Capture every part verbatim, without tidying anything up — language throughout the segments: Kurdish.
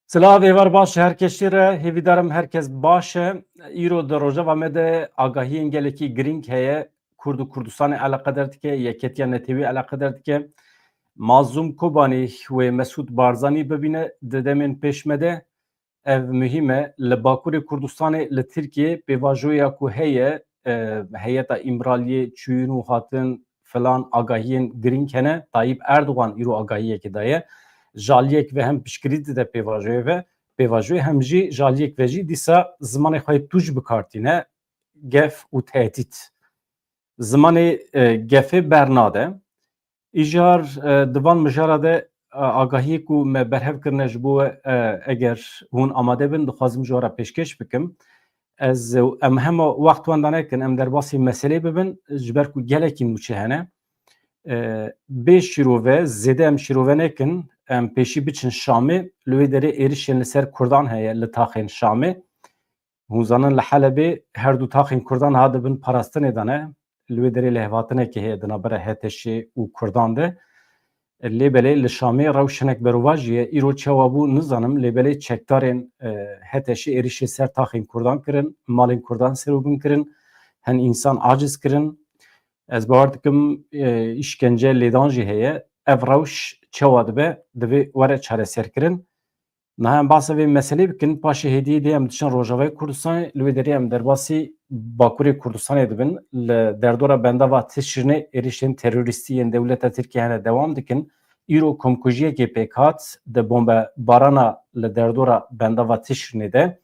Silav êvar baş her kesî re, hêvîdarim her kes baş e. Îro di rojeva me de agahiyên gelekî girîng heye. Kurd û Kurdistanê eleqedar dike, Yeketiya Netewî eleqedar dike. Mazlûm Kobanî wê Mesûd Barzanî bibîne di demên pêş me de. Ev muhîm e. Li Bakurê Kurdistanê li Tirkiyê pêvajoya ku heye, e, heyeta Îmraliyê çûyîn û hatin filan agahiyên girîng hene. Tayyip Erdogan îro agahiyekê daye. Ji aliyek ve hem piştgirî dide pêvajoyê ve, pêvajoyê hem jî ji aliyek ve jî dîsa zimanê xwe yê tûj bi kar tîne, gef û tehdît. Zimanê, e, gefê bernade. Îcar, e, di van mijara de, e, agahiyê ku me berhev kirine ji bo we, e, eger hûn amade bin, dixwazim ji we re pêşkêş bikim. Ez, e, em hema wext wenda nekin, em derbasî meselê bibin, ji ber ku gelekî nûçe hene. E, bê şîrove, zêde em şîrove nekin, em pêşî biçin Şamê, li wê derê êrişên li ser Kurdan heye, li taxên Şamê. Hûn zanin li Helebê her du taxên Kurdan ha dibin parastinê de ne. Li wê derê lêhvatinekê heye di navbera H T Şê û Kurdan de. Lê belê li Şamê rewş hinek berovajî ye. Îro çawa bû nizanim, lê belê çekdarên, e, H T Şê êrişê ser taxên Kurdan kirin, malên Kurdan serûbin kirin, hin însan aciz kirin. Ez bawer dikim, e, îşkence lêdan jî heye. Ev rewş çawa dibe, divê were çareserkirin. Niha em behsa vê meselê bikin, paşê hêdiyê dê em diçin Rojavayê Kurdistanê, li wê derê em derbasî Bakurê Kurdistanê dibin. Li derdora bendava Tişrînê êrişên terorîstî yên dewleta Tirkiyê hene dewam dikin. Îro komkujiyekê pêk hat, di bombebarana li derdora bendava Tişrînê de,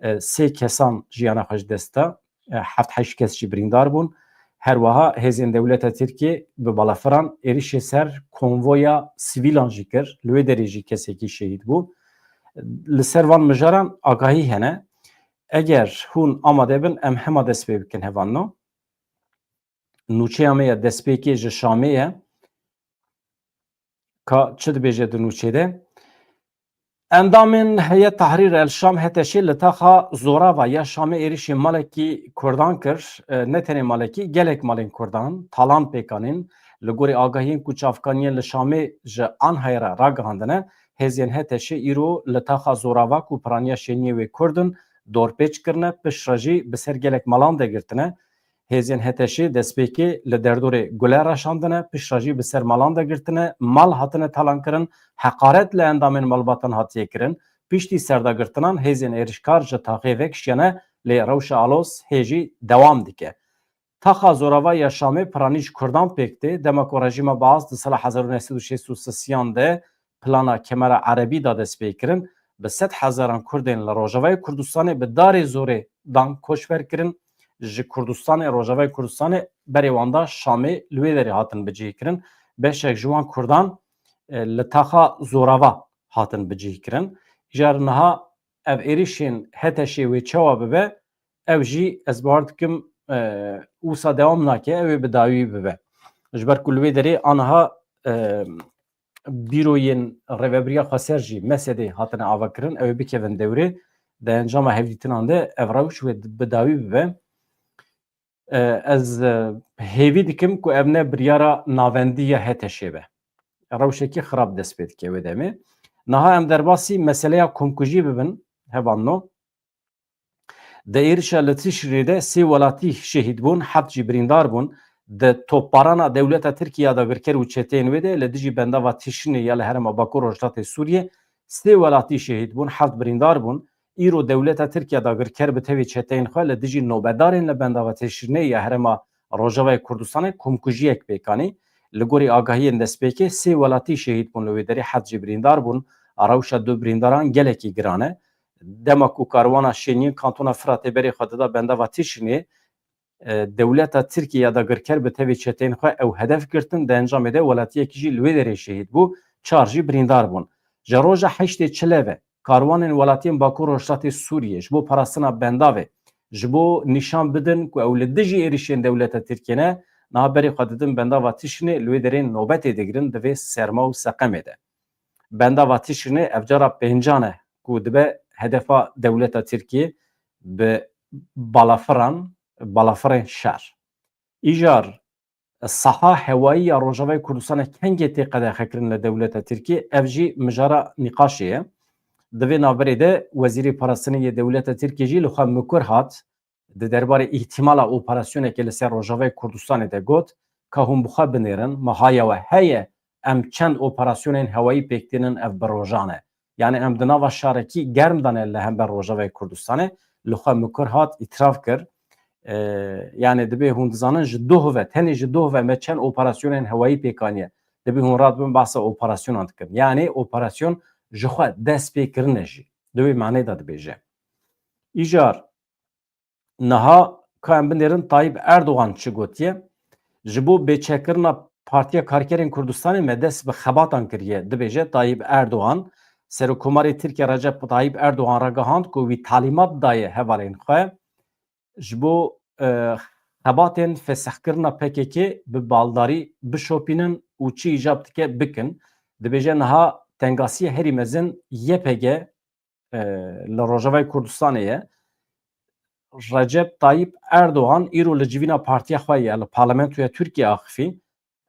e, sê kesan jiyana xwe ji dest da. E, heft heşt kes jî birîndar bûn. Her wiha hêzên dewleta Tirkiyê bi balafiran êrişê ser konvoya sivîlan jî kir. Li wê derê jî kesekî şehîd bû. Li ser van mijaran agahî hene. Eger hûn amade bin, em hema dest pê bikin hevalno. Nûçeya me ya destpêkê ji Şamê ye. Ka çi dibêje di nûçê de? Endamên Heyet Tehrîr El Şam, H T Ş, li taxa Zorava ya Şamê êrişê malekî Kurdan kir. E, ne tenê malekî, gelek malên Kurdan talan pêk anîn. Li gorî agahiyên ku çavkaniyên li Şamê ji Anhayê re ragihandine, hêzên H T Ş îro li taxa Zorava ku piraniya şêniyê wê Kurd in, dorpêç kirine, piştre jî bi ser gelek malan de girtine. Hêzên H T Ş destpêkê li derdorê gule raşandine, piştre jî bi ser malan de girtine, mal hatine talankirin, heqaret li endamên malbatan hatiye kirin. Piştî serdagirtinan hêzên êrişkar ji taxê vekişiyane, lê rewşa aloz hê jî dewam dike. Taxa Zorava ya Şamê piranî ji Kurdan pêk tê, dema ku rejîma Baas di sala hezar û neh sed û şêst û sisiyan de plana Kemera Erebî da destpêkirin, bi sed hezaran Kurdên li Rojavayê Kurdistanê bi darê zorê dan koçber kirin, ji Kurdistanê, Rojavayê Kurdistanê berê wan da Şamê, li wê derê hatin bicihkirin. Beşek ji wan Kurdan, e, li taxa Zorava hatin bicihkirin. Îcar niha ev êrişên H T Şê wê çawa bibe, ew jî ez bawer dikim, e, wisa dewam nake, ew ê bi dawî bibe. Ji ber ku li wê derê aniha, e, bîroyên Rêvebiriya Xweser jî, M S D'ê hatine avakirin, ew ê bikevin dewrê. Di encama hevdîtinan de ev rewş wê bi dawî bibe. E, ez, e, hêvî dikim ku ev ne biryara navendî ya H T Şê be. Rewşekî xirab dest pê dike wê demê. Niha em derbasî meseleya komkujî bibin, hevalno. Di êrişa li Tişrînê de sê welatî şehîd bûn, heft jî birîndar bûn. Di topbarana dewleta Tirkiyê ya dagirker û çeteyên wê de li dijî bendava Tişrînê ya li herêma Bakur Rojhilatê Sûriyê sê welatî şehîd bûn, heft birîndar bûn. Îro dewleta Tirkiye dagirker bi tevî çeteyên xwe li dijî nobedarên li bendava Tişrînê ya herêma Rojavayê Kurdistanê komkujiyek pêk anî. Li gorî agahiyên destpêkê sê welatî şehîd bûn, li wê derê heft jî birîndar bûn. Rewşa du birîndaran gelekî giran e. Dema ku karwana şêniyên kantona Firatê berê xwe dida bendava Tişrînê, e, dewleta Tirkiyê ya dagirker bi tevî çeteyên xwe ew hedef girtin, di encamê de welatiyekî jî li wê derê şehîd bû, çar jî birîndar bûn. Ji roja heştê çile ve karwanên welatiyên Bakur Rojhilatê Sûriyê ji bo parastina bendavê, ji bo nîşan bidin ku ew li dijî êrişên dewleta Tirkiyê ne, niha berê xwe didin bendava Tişrînê, li wê derê nobetê digirin di vê serma û seqemê de. Bendava Tişrînê ev cara pêncan e ku dibe hedefa dewleta Tirkiyê bi balafiran, balafirên şer. Îcar saha hewayî ya Rojavayê Kurdistanê kengê tê qedexekirin li dewleta Tirkiyê, ev jî mijara nîqaşê ye. Di vê navberê de Wezîrê Parastinê yê Dewleta Tirkiyê jî li xwe mikur hat, di derbarê îhtimala operasyonekê li ser Rojavayê Kurdistanê de got, ka hûn bi xwe binêrin, ma haya we heye, em çend operasyonên hewayî pêk tînin, ev bi rojan e. Yani em di nava şarekî germ de ne li hember Rojavayê Kurdistanê, li xwe mikur hat, îtiraf kir. E, yani dibê hûn dizanin ji doh ve, tenê ji doh ve me çend operasyonên hewayî pêk aniye. Dibê hûn radibin behsa operasyonan dikin. Yani operasyon ji xwe dest pê kirine jî. Di wê manê de dibêje. Îcar niha ka em binêrin Tayyip Erdogan çi gotiye? Ji bo bêçekirina Partiya Karkerên Kurdistanê me dest bi xebatan kiriye, dibêje Tayyip Erdogan. Serokkomarê Tirkiye Recep Tayyip Erdogan ragihand ku wî talîmat daye hevalên xwe ji bo, e, xebatên fesihkirina P K K bi baldarî bişopînin û çi îcab dike bikin. Dibêje niha tengasiya herî mezin Y P G, e, li Rojavayê Kurdistanê ye. Recep Tayyip Erdogan îro li civîna partiya xwe ye, li parlamentoya Tirkiye axifî.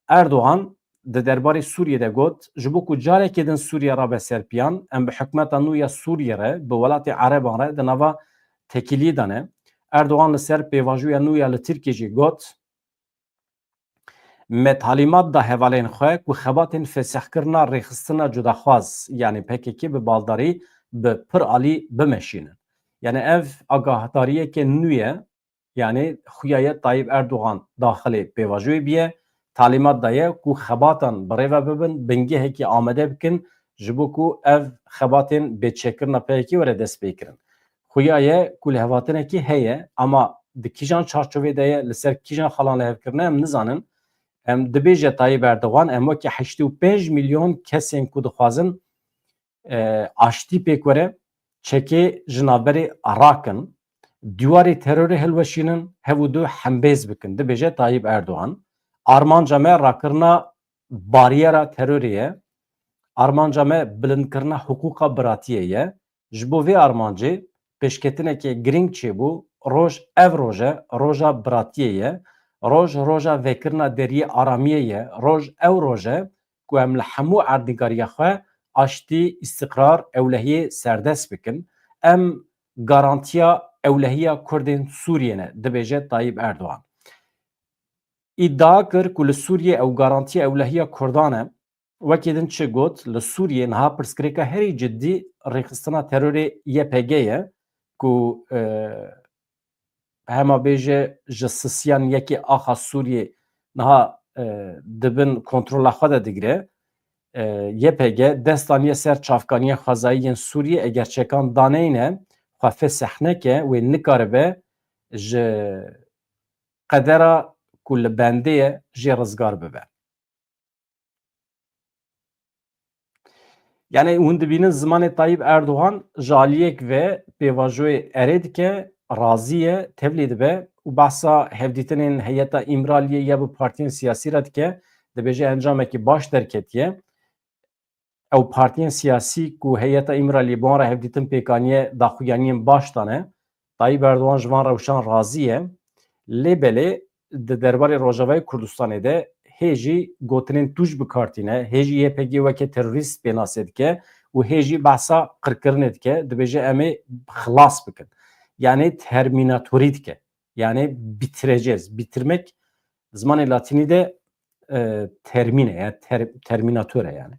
Erdogan di derbarê Sûriyê de got, ji bo ku carekê din Sûriye rabe ser piyan, em bi hikûmeta nû ya Sûriyê re, bi welatê Ereban re di nava tekîliyê de ne. Erdogan li ser pêvajoya nû ya li Tirkiyê jî got, me talîmat da hevalên xwe ku xebatên fesihkirina rêxistina cudaxwaz, yanî P K K bi baldarî bi pir alî bimeşînin. Yani ev agahdariyeke nû ye, yani xuya ye Tayyip Erdogan daxilê pêvajoyê biye, talîmat daye ku xebatan bi rê ve bibin, bingehekî amade bikin, ji bo ku ev xebatên bêçekirina P K K were destpêkirin. Xuya ye ku lihevhatinekî heye, ama di kîjan çarçovê de ye, li ser kîjan xalan lihevkirine em nizanin. Em dibêje Tayyip Erdogan, em wekî heştê û pênc milyon kesên ku dixwazin, e, aştî pêk were, çekê ji navberê rakin, dîwarê terorê hilweşînin, hev û du hembêz bikin, dibêje Tayyip Erdogan. Armanca me rakirina bariyera terorê ye. Armanca me bilindkirina hiqûqa biratiyê ye. Ji bo vê armancê pêşketineke girîng çêbû. Roj ev roj e, roja biratiyê ye. Roj, roja vekirina deriyê aramiyê ye. Roj ew roj e ku em li hemû erdnîgariya xwe aştî, îstiqrar, ewlehiyê serdest bikin. Em garantiya ewlehiya Kurdên Sûriyê ne, dibêje Tayyip Erdogan. Îdia kir ku li Sûriyê ew garantiya ewlehiya Kurdan e. Wekî din çi got, li Sûriyê niha pirsgirêka herî cidî rêxistina terorê Y P G ye ku, e, hema bêje ji sisiyan yekê axa Sûriyê niha, e, di bin kontrola xwe de digire. E, Y P G dest daniye ser çavkaniya xwezayî yên Sûriyê, eger çekan daneyne, xwe fesih neke, wê nikaribe ji qedera ku li bendê ye jê rizgar bibe. Yani hûn dibînin zimanê Tayyip Erdogan ji aliyek ve pêvajoyê erê dike, razî ye, tevlî dibe û behsa hevdîtinên heyeta Îmraliyê ya bi partiyên siyasî re dike, dibêje encamekî baş derketiye. Ew partiyên siyasî ku heyeta Îmraliyê bi wan re hevdîtin pêk aniye, daxuyaniyên baş dane. Tayyip Erdogan ji van rewşan razî ye. Lê belê di derbarê Rojavayê Kurdistanê de hê jî gotinên tûj bi kar tîne, hê jî Y P G weke terorîst pênasê dike û hê jî behsa qirkirinê dike, dibêje em ê xilas bikin. Yani termînatorî dike. Yani bitireceğiz. Bitirmek zimanê latînî de, e, termîn e, yani ter-, termînator e yani.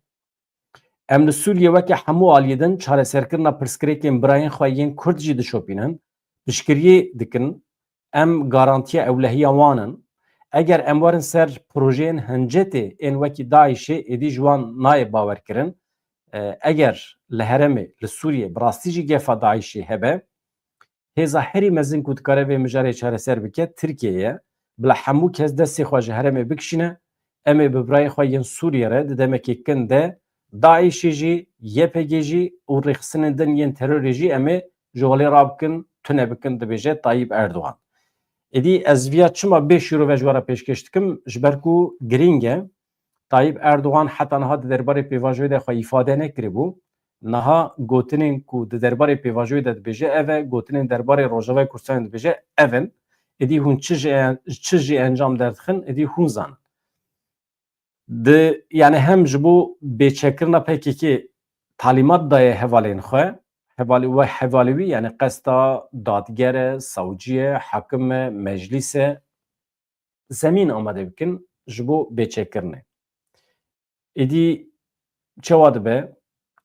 Em li Sûriyê weke hemû aliyê din çareserkirina pirsgirêkên birayên xwe yên Kurd jî dişopînin, piştgiriyê dikin, em garantiya ewlehiya wan in. Eger em werin ser projeyên hincetê ên wekî DAIŞê, êdî ji wan nayê bawerkirin. E, eger li herêmê, li Sûriyê bi rastî jî gefa DAIŞê hebe, hêza herî mezin ku dikare vê mijarê çareser bike, Tirkiye ye. Bila hemû kes destê xwe ji herêmê bikişîne, em ê bi birayê xwe yên Sûriyê re di demekê kin de DAIŞê jî, Y P G jî û rêxistinên din yên terorê jî em ê ji holê rabikin, tune bikin, dibêje Tayyip Erdogan. Êdî ez viya çima bê şîrove ji we re pêşkêş dikim? Ji ber ku girîng e. Tayyip Erdogan heta niha di derbarê pêvajoyê de xwe îfade nekiribû. Niha gotinên ku di derbarê pêvajoyê de dibêje ev e, gotinên derbarê Rojavayê Kurdistanê dibêje ev in. Êdî hûn çi ji, çi jî encam derdixin, êdî hûn zanin. Di, yani hem ji bo bêçekirina P K K talîmat daye hevalên xwe, hevalî we, hevalî wî, yani qesta dadger e, savcî ye, hakim e, meclîs e, zemîn amade bikin ji bo bêçekkirinê. Êdî çawa dibe,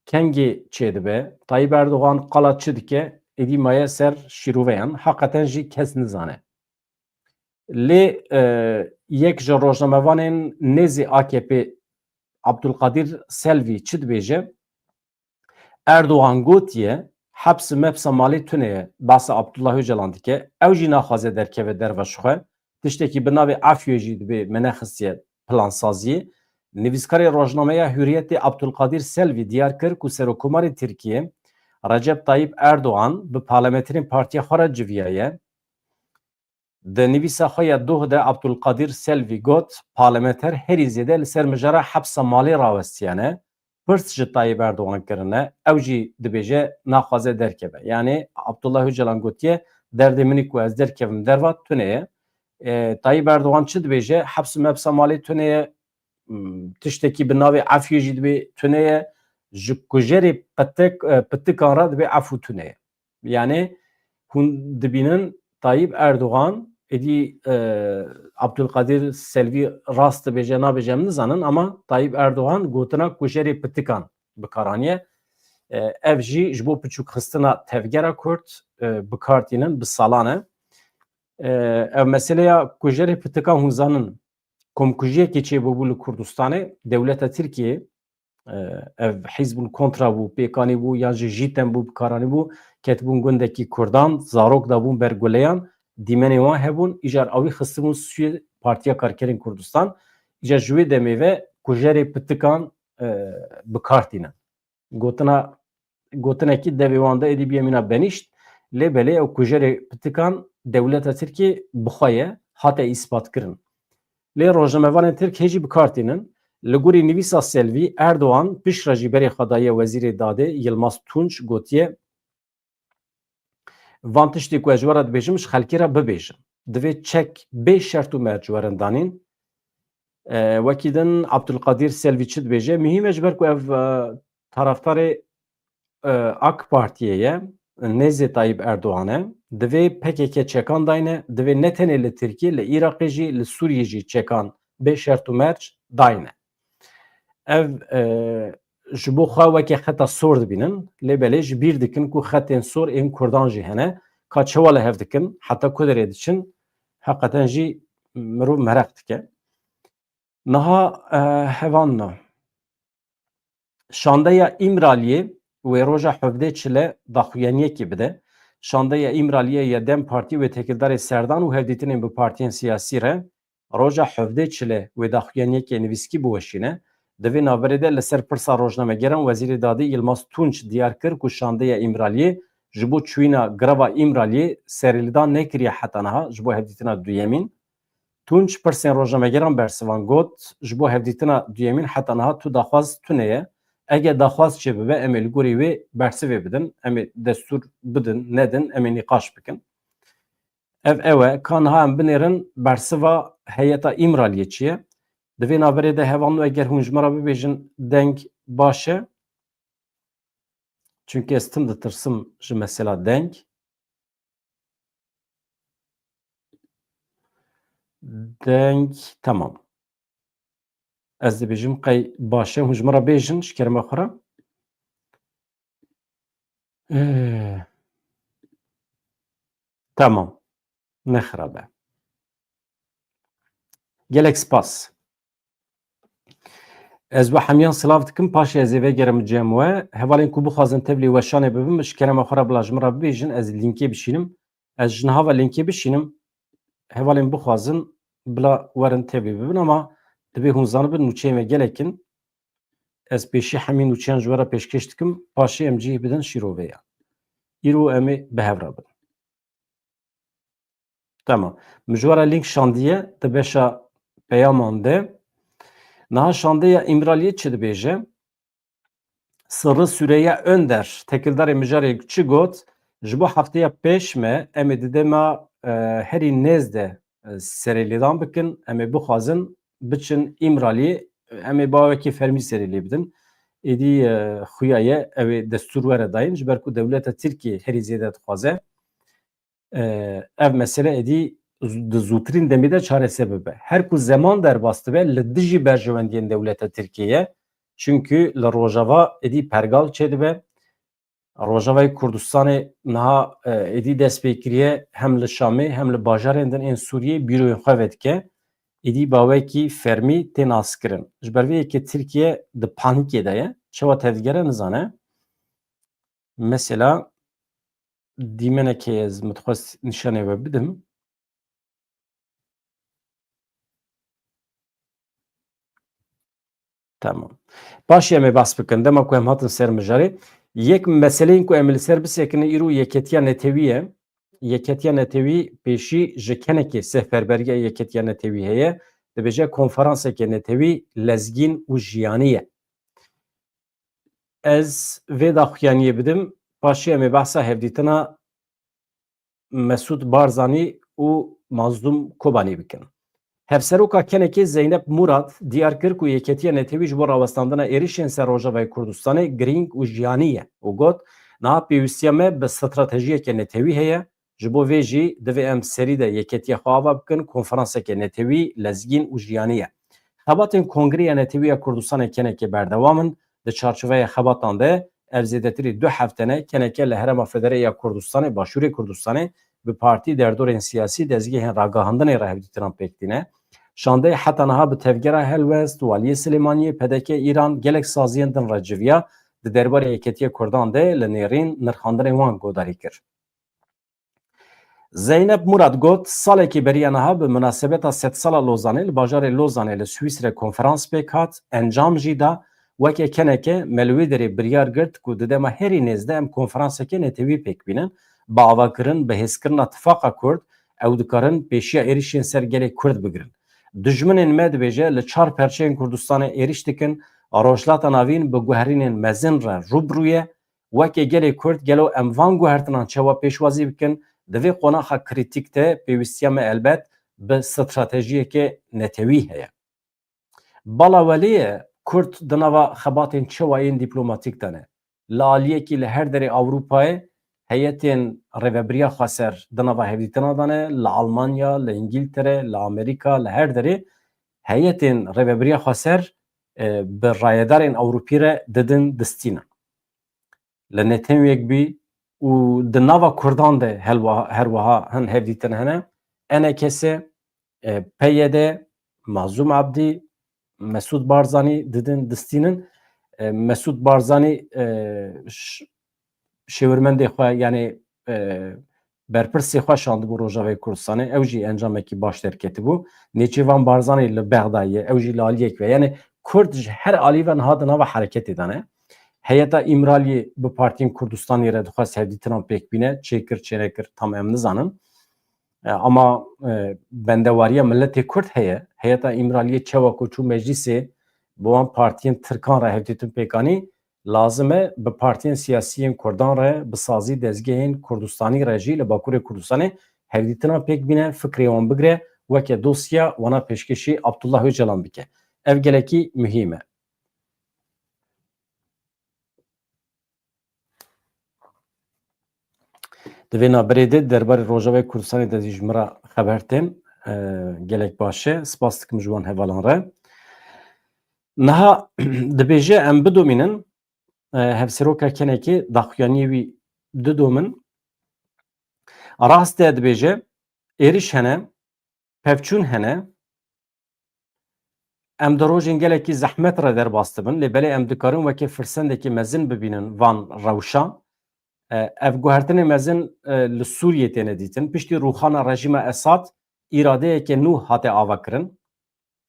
kengê çêdibe, Tayyip Erdogan qala çi dike, êdî maye ser şîroveyan, haqeten jî kes nizane. Lê, e, yek ji rojnamevanên nêzî A K P, Abdulkadir Selvî çi dibêje? Erdogan gotiye, hepsi mepsa malê tune ye, behsa Abdullah Ocalan dike, ew jî naxwaze derkeve derva ji xwe, tiştekî bi navê efûyê jî dibê me nexistiye plansaziyê. Nivîskarê rojnameya Hurriyetê Abdulkadir Selvî diyar kir ku Serokkomarê Tirkiyê Recep Tayyip Erdogan bi parlamenterên partiya xwe re civiyaye. Di nivîsa xwe ya doh de Abdulkadir Selvî got, parlamenter herî zêde li ser mijara hepsa malê rawestiyane. Pirs ji Tayyip Erdogan kirine, ew jî dibêje naxwaze derkeve. Yani Abdullah Ocalan gotiye, derdê min ku ez derkevim derva tune ye. E, Tayyip Erdogan çi dibêje? Hepsi mepsa malê tune ye, m, tiştekî bi navê efûyê jî dibê tune ye. Ji kujerê pitik, e, pitikan re dibê efû tune ye. Yani hûn dibînin Tayyip Erdogan, êdî, e, Abdulkadir Selvî rast dibêje, nabêje, em nizanin, ama Tayyip Erdogan gotina kujerê pitikan bi kar aniye. E, ev jî ji bo piçûkxistina tevgera Kurd, e, bi kar tînin, bi salan e. E, ev meseleya kujerê pitikan hûn zanin, komkujiyekê çêbûbû li Kurdistanê, dewleta Tirkiyê, e, ev Hizbul Kontra bû, pêkanî bû, yan jî JÎTEM bû, bi kar anî bû, ketibûn gundekî Kurdan, zarok dabûn ber guleyan, dîmenê wan hebûn, îcar awî xistibûn sûyê Partiya Karkerên Kurdistan. Îcar ji wê demê ve kujerê pitikan, e, bi kar tînin. Gotina, gotinekî devê wan de êdî bîye mîna benîşt, lê belê ew kujerê pitikan dewleta Tirkiyê bi xwe ye, hate îspat kirin. Lê rojnamevanên Tirk hê jî bi kar tînin. Li gorî nivîsa Selvî, Erdogan piştre jî berê xwe daye Wezîrê Dadê Yilmaz Tunç, gotiye, van tiştê ku ez ji we re dibêjim, ji xelkê re bibêjin. Divê çek bê şert û merc werin danîn. E, wekî din Abdulkadir Selvî çi dibêje? Muhîm e, ji ber ku ev, e, taraftarê, e, AK Partiyê ye, nêzê Tayyip Erdogan e. Divê P K K çekan dayne, divê ne tenê li Tirkiyê, li Iraqê jî, li Sûriyê jî çekan bê şert û merc dayne. Ev, e, ji bo xwe weke xeta sor dibînin, lê belê ji bîr dikin ku xetên sor ên Kurdan jî hene. Ka çawa li hev dikin, heta ku derê diçin, heqeten jî mirov meraq dike. Niha, e, hevan na. Şandeya Îmraliyê wê roja hevdê çile daxuyaniyekê bide. Şandeya Îmraliyê ya DEM Partî wê têkildarê serdan û hevdîtinên bi partiyên siyasî re roja hevdê çile wê daxuyaniyekê nivîskî biweşîne. Di vê navberê de li ser pirsa rojnamegeran Wezîrê Dadê Yilmaz Tunç diyar kir ku şandeya Îmraliyê ji bo çûyîna greva Îmraliyê serêlidan nekiriye heta niha ji bo hevdîtina duyemîn. Tunç pirsên rojnamegeran bersivan, got, ji bo hevdîtina duyemîn heta niha tu daxwaz tune ye. Eger daxwaz çêbibe, em ê li gorî wê bersivê bidin, em ê destûr bidin, nedin, em ê nîqaş bikin. Ev ew e, ka niha em binêrin bersiva heyeta Îmraliyê çi ye. Di vê navberê de hevalno, eger hûn ji min re bibêjin deng baş e. Çunke ez tim ditirsim ji mesela deng. Deng, tamam. Ez dibêjim qey baş e, hûn ji min re bêjin, ji kerema xwe re. Eh, tamam. Nexirabe. Gelek spas. Ez we hemiyan silav dikim, paşê ez ê vegerim cem we. Hevalên ku bixwazin tevlî weşanê bibim, ji kerema xwe re bila ji min re bibêjin, ez lînkê bişînim. Ez ji niha ve lînkê bişînim. Hevalên bixwazin bila werin tevlî bibin, ama divê hûn zanibin nûçeyên me gelek in. Ez pêşî hemî nûçeyan ji we re pêşkêş dikim, paşê em cihê bidin şîroveyan. Îro em ê bi hev re bin. Tamam. Min ji we re link şandiye di beşa peyaman de. Niha şandeya Îmraliyê çi dibêje? Sirri Süreyya Önder, têkildarê mijarê çi got? Ji bo hefteya pêş me, em ê di dema, e, herî nêz de, e, serê lêdan bikin, em ê bixwazin biçin Îmraliyê, em ê bawekî fermî serê lê bidin. êdî, e, xuya ye ew ê destûr were dayîn, ji ber ku dewleta Tirkiyê herî zêde dixwaze, e, ev mesele êdî z-, di zûtirîn demê de çareser bibe. Her ku zeman derbas dibe, li dijî berjewendiyên dewleta Tirkiyê ye. Çimkî li Rojava êdî pergal çêdibe. Rojavayê Kurdistanê niha, e, êdî dest pê kiriye, hem li Şamê hem li bajarên din ên Sûriyê bîroyên xwe vedike. Êdî bawekî fermî tê naskirin. Ji ber vê yekê Tirkiye di panîkê de ye. Çawa tevdigere nizane. Mesela dîmenekê ez min dixwest nîşanê we bidim. Tamam. Paşê em ê behs bikin. Dema ku em hatin ser mijarê, yek meseleyên ku em ê li ser bisekinin îro yeketiya netewî ye. Yeketiya netewî pêşî ji kenekê seferberiya yeketiya netewî heye. Dibêje konferanseke netewî lezgîn û jiyanî ye. Ez vê daxuyaniyê bidim. Paşê em ê behsa hevdîtina Mesûd Barzanî û Mazlûm Kobanî bikin. Hevseroka kenekê Zeynep Murad diyar kir ku yeketiya netewî ji bo rawestandina êrişên ser Rojavayê Kurdistanê girîng û jiyanî ye û got, niha pêwîstiya me bi stratejiyeke netewî heye, ji bo vê jî divê em serî de yeketiya xwe ava bikin, konferanseke netewî, lezgîn û jiyanî ye. Xebatên Kongreya Netewî ya Kurdistanê kenekê berdewam in. Di çarçoveya xebatan de ev zêdetirî du hefte ne keneke li Herêma Federe ya Kurdistanê, Başûrê Kurdistanê, bi partî, derdorên siyasî, dezgehên ragihandinê re hevdîtinan pêk tîne. Şandeyê heta niha bi Tevgera Helwest, Waliyê Silêmaniyê, P D K Îran, gelek saziyên din re civiya, di derbarê yeketiya Kurdan de li nêrîn nirxandinên wan guhdarî kir. Zeynep Murad got, salekî beriya niha bi munasebeta sedsala Lozanê li bajarê Lozanê li Swîsre konferans pêk hat, encam jî da, weke keneke me li wê derê biryar girt ku di dema herî nêz de em konferanseke netewî pêk bînin, bi avakirin, bi hêzkirina tifaqa Kurd, ew dikarin pêşiya êrişên ser gelê Kurd bigirin. Dijminên me, dibêje, li çar perçeyên Kurdistanê êriş dikin, Rojhilata Navîn bi guherînên mezin re rû bi rû ye, weke gelê Kurd gelo em van guhertinan çawa pêşwazî bikin? Di vê qonaxa krîtîk de pêwîstiya me elbet bi stratejiyeke netewî heye. Bala welê ye, Kurd di nava xebatên çawa yên dîplomatîk de ne. Li aliyekî li her derê Ewropayê heyetên rêvebiriya xweser di nava hevdîtina de ne, li Almanya, li Îngîltere, li Amerîka, li her derê heyetên rêvebiriya xweser, e, bi rayedarên Ewropî re didin distînin. Li Netewî Yekbûyî û di nava Kurdan de helwa-, her wiha hin hevdîtin hene. E N K S, e, P Y D, Mazlûm Abdî, Mesûd Barzanî didin distînin. E, Mesûd Barzanî, e, ş-, şêwirmendê xwe, yanî, e, berpirsê xwe şandibû Rojavayê Kurdistanê. Ew jî encamekî baş derketibû. Nêçîrvan Barzanî li Bexdayê ye. Ew jî li aliyek ve. Yanî Kurd ji her alî ve niha di nava hereketê de ne. Heyeta Îmraliyê bi partiyên Kurdistanê re dixwest hevdîtinan pêk bîne. Çêkir, çênekir, tam em nizanin. E, ama, e, bendewariya miletê Kurd heye. Heyeta Îmraliyê çawa ku çû meclîsê, bi wan partiyên Tirkan re hevdîtin pêk anî, lazim e bi partiyên siyasî yên Kurdan re, bi sazî dezgehên Kurdistanî re jî li Bakurê Kurdistanê hevdîtinan pêk bîne, fikrê wan bigire, weke dosya wana pêşkêşî Abdullah Ocalan bike. Ev gelekî muhîm e. Di vê navberê de derbarê Rojavayê Kurdistanê de jî ji min re xeber tên, e, gelek baş e. Spas dikim ji wan hevalan re. Niha dibêje em bidomînin, e, hevseroka kenekê daxuyaniyê wî didomin. Rast e, dibêje, êriş hene, pevçûn hene. Em di rojên gelekî zehmet re derbas dibin, lê belê em dikarin weke firsendekî mezin bibînin van rewşa. E, ev guhertinê mezin, e, li Sûriyê têne dîtin. Piştî rûxana rejîma Esad îradeyeke nû hate avakirin.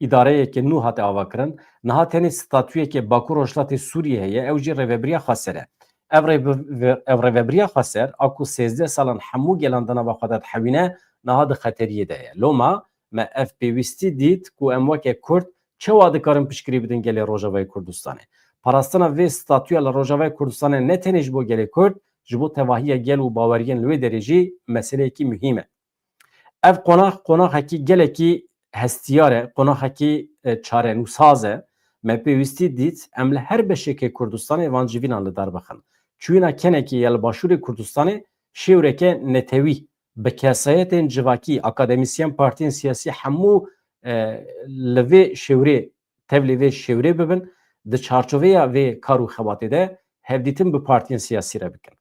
Îdareyeke nû hate avakirin. Niha tenê statuyeke Bakur Rojhilatê Sûriyê heye, ew jî Rêvebiriya Xweser e. Ev rêve-, ev Rêvebiriya Xweser, a ku sêzdeh salan hemû gelan di nava xwe de dihewîne, niha di xeteriyê de ye. Loma me ev pêwîstî dît ku em weke Kurd çawa dikarin piştgirî bidin gelê Rojavayê Kurdistanê. Parastina vê statuya li Rojavayê Kurdistanê ne tenê ji bo gelê Kurd, ji bo tevahiya gel û baweriyên li wê derê jî meseleyekî muhîm e. Ev qonax, qonaxekî gelekî hestiyar e, qonaxekî, e, çarenûsaz e. Me pêwîstî dît em li her beşekê Kurdistanê van civînan li dar bixin. Çûyîna kenekê ya li başûrê Kurdistanê şêwreke netewî, bi kesayetên civakî, akademîsyen, partiyên siyasî hemû, e, li vê şêwrê, tevlî vê şêwrê bibin, di çarçoveya vê kar û xebatê de hevdîtin bi partiyên siyasî re bikin.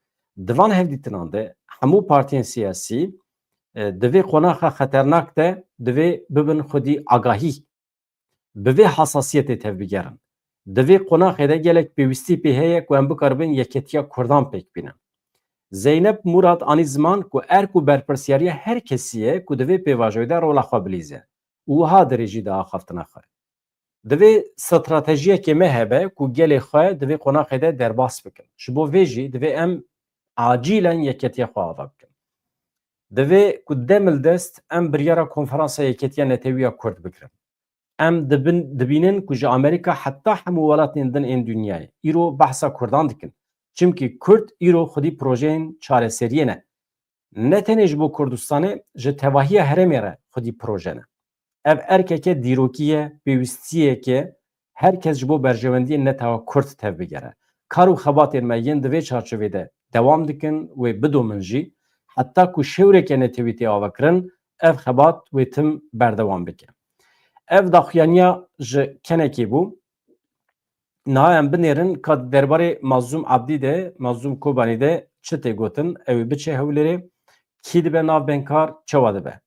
Di van hevdîtinan de hemû partiyên siyasî, e, di vê qonaxa xeternak de divê bibin xwedî agahî, bi vê hasasiyetê tevbigerin. Di vê qonaxê de gelek pêwîstî pê heye ku em bikaribin yeketiya Kurdan pêk bînin. Zeynep Murad anî ziman ku erk û berpirsiyariya her kesî ye ku di vê pêvajoyê de rola xwe bilîze û wiha dirêjî da axaftina xwe. Divê stratejiyekê me hebe ku gelê xwe di vê qonaxê de derbas bikin. Ji bo vê jî divê em acîlen yeketiya xwe ava bikin. Divê ku dem li dest em biryara Konferansa Yeketiya Netewî ya Kurd bigirin. Em dibin, dibînin ku ji Amerîka heta hemû welatên din ên dinyayê îro behsa Kurdan dikin. Çimkî Kurd îro xwedî projeyên çareseriyê ne. Ne tenê ji bo Kurdistanê, ji tevahiya herêmê re xwedî proje ne. Ev erkeke dîrokî ye, pêwîstiyeke her kes ji bo berjewendiyên netewa Kurd tevbigere. Kar û xebatên me yên di vê çarçovê de dewam dikin, wê bidomin jî, heta ku şêwreke netewî tê avakirin, ev xebat wê tim berdewam bike. Ev daxuyaniya ji kenekê bû. Niha em binêrin ka di derbarê Mazlûm Abdî de, Mazlûm Kobanî de çi tê gotin, ew ê biçe Hewlêrê, kî dibe navbeynkar, çawa dibe?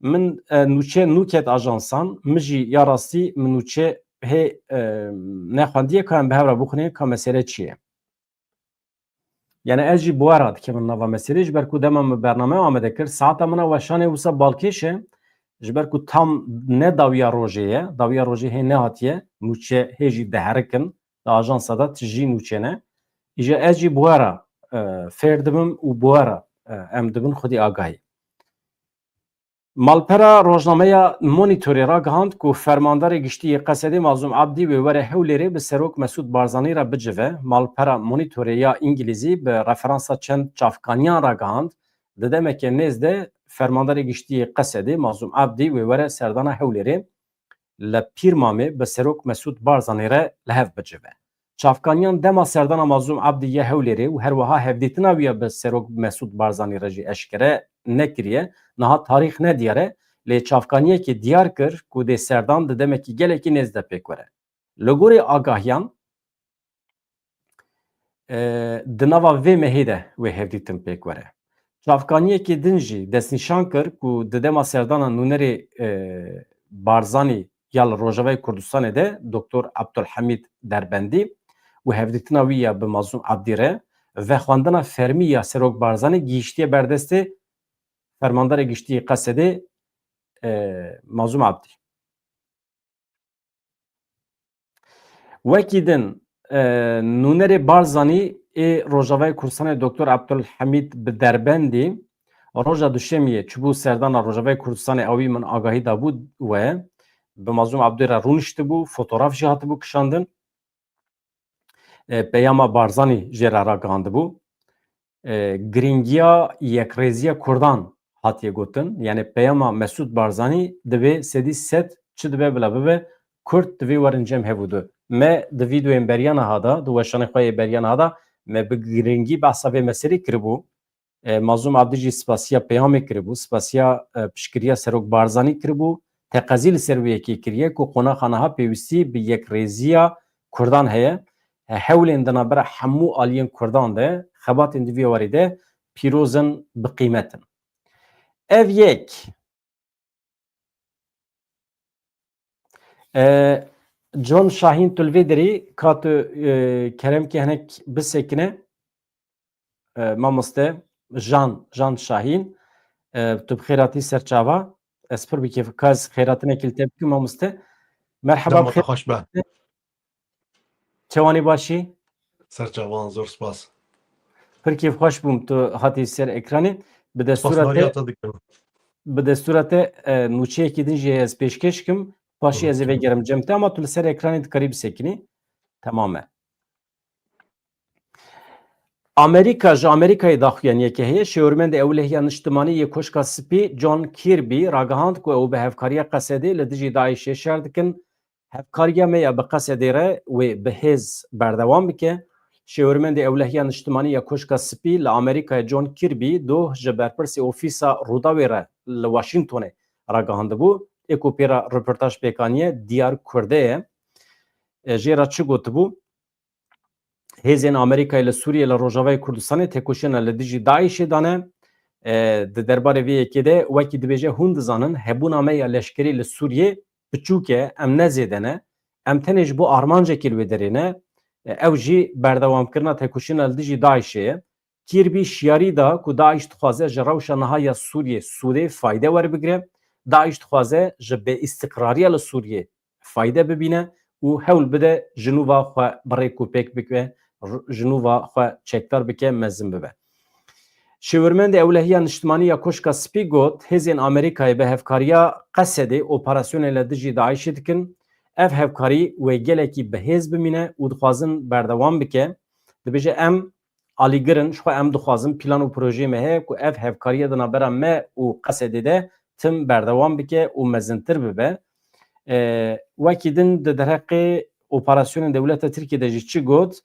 Min, e, nûçe nûket ajansan, min jî ya rastî min nûçe hê, e, nexwendiye, ka em bi hev re bixwînin ka mesele çi ye. Yani ez jî bi we re dikevim nava meselê, ji ber ku dema min bername amade kir, saeta min a weşanê wisa balkêş e, ji ber ku tam ne dawiya rojê ye, dawiya rojê hê nehatiye, nûçe hê jî diherikin, di ajansa de tijî nûçe ne. Îja ez jî bi we re, e, fêr dibim û bi we re, e, em dibin xwedî agahî. Malpera rojnameya Monitorê ragihand ku Fermandarê Giştî yê Qesedê Mazlûm Abdî wê were Hewlêrê bi Serok Mesûd Barzanî re bicive. Malpera Monitorê ya Îngilîzî bi referansa çend çavkaniyan ragihand, di demeke nêz de Fermandarê Giştî yê Qesedê Mazlûm Abdî wê were serdana Hewlêrê li Pîrmamê bi Serok Mesûd Barzanî re li hev bicive. Çavkaniyan dema serdana Mazlûm Abdî ya Hewlêrê û her wiha hevdîtina wî ya bi Serok Mesûd Barzanî re jî eşkere nekiriye, niha tarîx nediyar e, lê çavkaniyekê diyar kir ku dê serdan di demekî gelekî nêz de pêk were. Li gorî agahiyan, e, di nava vê mehê de wê hevdîtin pêk were. Çavkaniyekê din jî destnîşan kir ku di dema serdana nûnerê, e, Barzanî ya li Rojavayê Kurdistanê de Doktor Abdulhamîd Derbendî û hevdîtina wî ya bi Mazlûm Abdî re vexwendina fermî ya Serok Barzanî gihîştiye ber destê Fermandarê Giştî yê Qesedê, e, Mazlûm Abdî. Wekî din, e, nûnerê Barzanî ê Rojavayê Kurdistanê Doktor Abdulhamîd bi Derbendî roja Duşemiyê çûbû serdana Rojavayê Kurdistanê, ewî min agahî dabû we, bi Mazlûm Abdî re rûniştibû, fotograf jî hatibû kişandin. E, peyama Barzanî jê re ragihandibû. E, girîngiya yekrêziya Kurdan hatiye gotin. Yani peyama Mesûd Barzanî divê sedî sed çi dibe bila bibe, Kurd divê werin cem hev û du. Me di vîdeoyên beriya niha de, di weşanê xwe yê beriya niha de, me bi girîngî behsa vê meselê kiribû. E, Mazlûm Abdî jî spasiya peyamê kiribû, spasiya, e, piştgiriya Serok Barzanî kiribû, teqezî li ser wê yekê kiriye ku qonaxa niha pêwîstî bi yekrêziya Kurdan heye. E, hewlên di navbera hemû aliyên Kurdan de, xebatên di vî warî de pîroz in, bi qîmet in. Ev yek. E, John Şahîn, tu li vê derî, ka tu, e, kerem ke hinek bisekine. E, mamoste Jan, Jan Şahîn, e, tu bi xêr hatî ser çava. Ez pir bi kêf, ka ez xêratinekî li te bikim, mamoste. Merheba, bi xêr. Xweş be. Çawanî, başî? Ser çavan, zor spas. Pir kêfxweş bûm tu hatî ser ekranê. Bi destûra te, bi destûra te, e, nûçeyekî din jî ez pêşkêş kim. Paşî ez ê vegerim cem te, ama tu li ser ekranê dikarî bisekînî. Temam e. Amerîka, ji Amerîkayê daxuyaniyeke heye. Şêwirmendê Ewlehiya Niştimanî yê Koşka Spî John Kirby ragihand ku ew bi hevkariya Qesedê li dijî DAIŞê şer dikin. Hevkariya me ya bi Qesedê re wê bi hêz berdewam bike. Şêwirmendê Ewlehiya Niştimanî ya Koşka Spî li Amerîkayê John Kirby doh ji berpirsê Ofîsa Rûdawê re li Washingtonê ragihandibû. Ê ku pê re reportaj pêk aniye Diyar Kurde ye. E, jê re çi gotibû? Hêzên Amerîkayê li Sûriyê, li Rojavayê Kurdistanê têkoşîna li dijî DAIŞê dane. E, di derbarê vê yekê de wekî dibêje, hûn dizanin hebûna me ya leşkerî li Sûriyê piçûk e, em ne zêde ne. Em tenê ji bo armancekê li wê derê ne. E, ew jî berdewamkirina têkoşîna li dijî DAIŞê ye. Kirby şiyarî da ku DAIŞ dixwaze ji rewşa niha ya Sûriyê sûdê, fayde werbigire. DAIŞ dixwaze ji bêîstiqrariya li Sûriyê fayde bibîne û hewl bide ji nû ve xwe bi rêk û pêk bike, r-, ji nû ve xwe çekdar bike, mezin bibe. Şêwirmendê Ewlehiya Niştimanî ya Koşka Spî got, hêzên Amerîkayê bi hevkariya Qesedê operasyonên li dijî DAIŞê dikin. Ev hevkarî wê gelekî bi hêz bimîne û dixwazin berdewam bike. Dibêje, em alîgir in, ji xwe em dixwazin, plan û projeyê me heye ku ev hevkariya di navbera me û Qesedê de tim berdewam bike û mezintir bibe. E, wekî din di derheqê operasyonên dewleta Tirkiyê de jî çi got?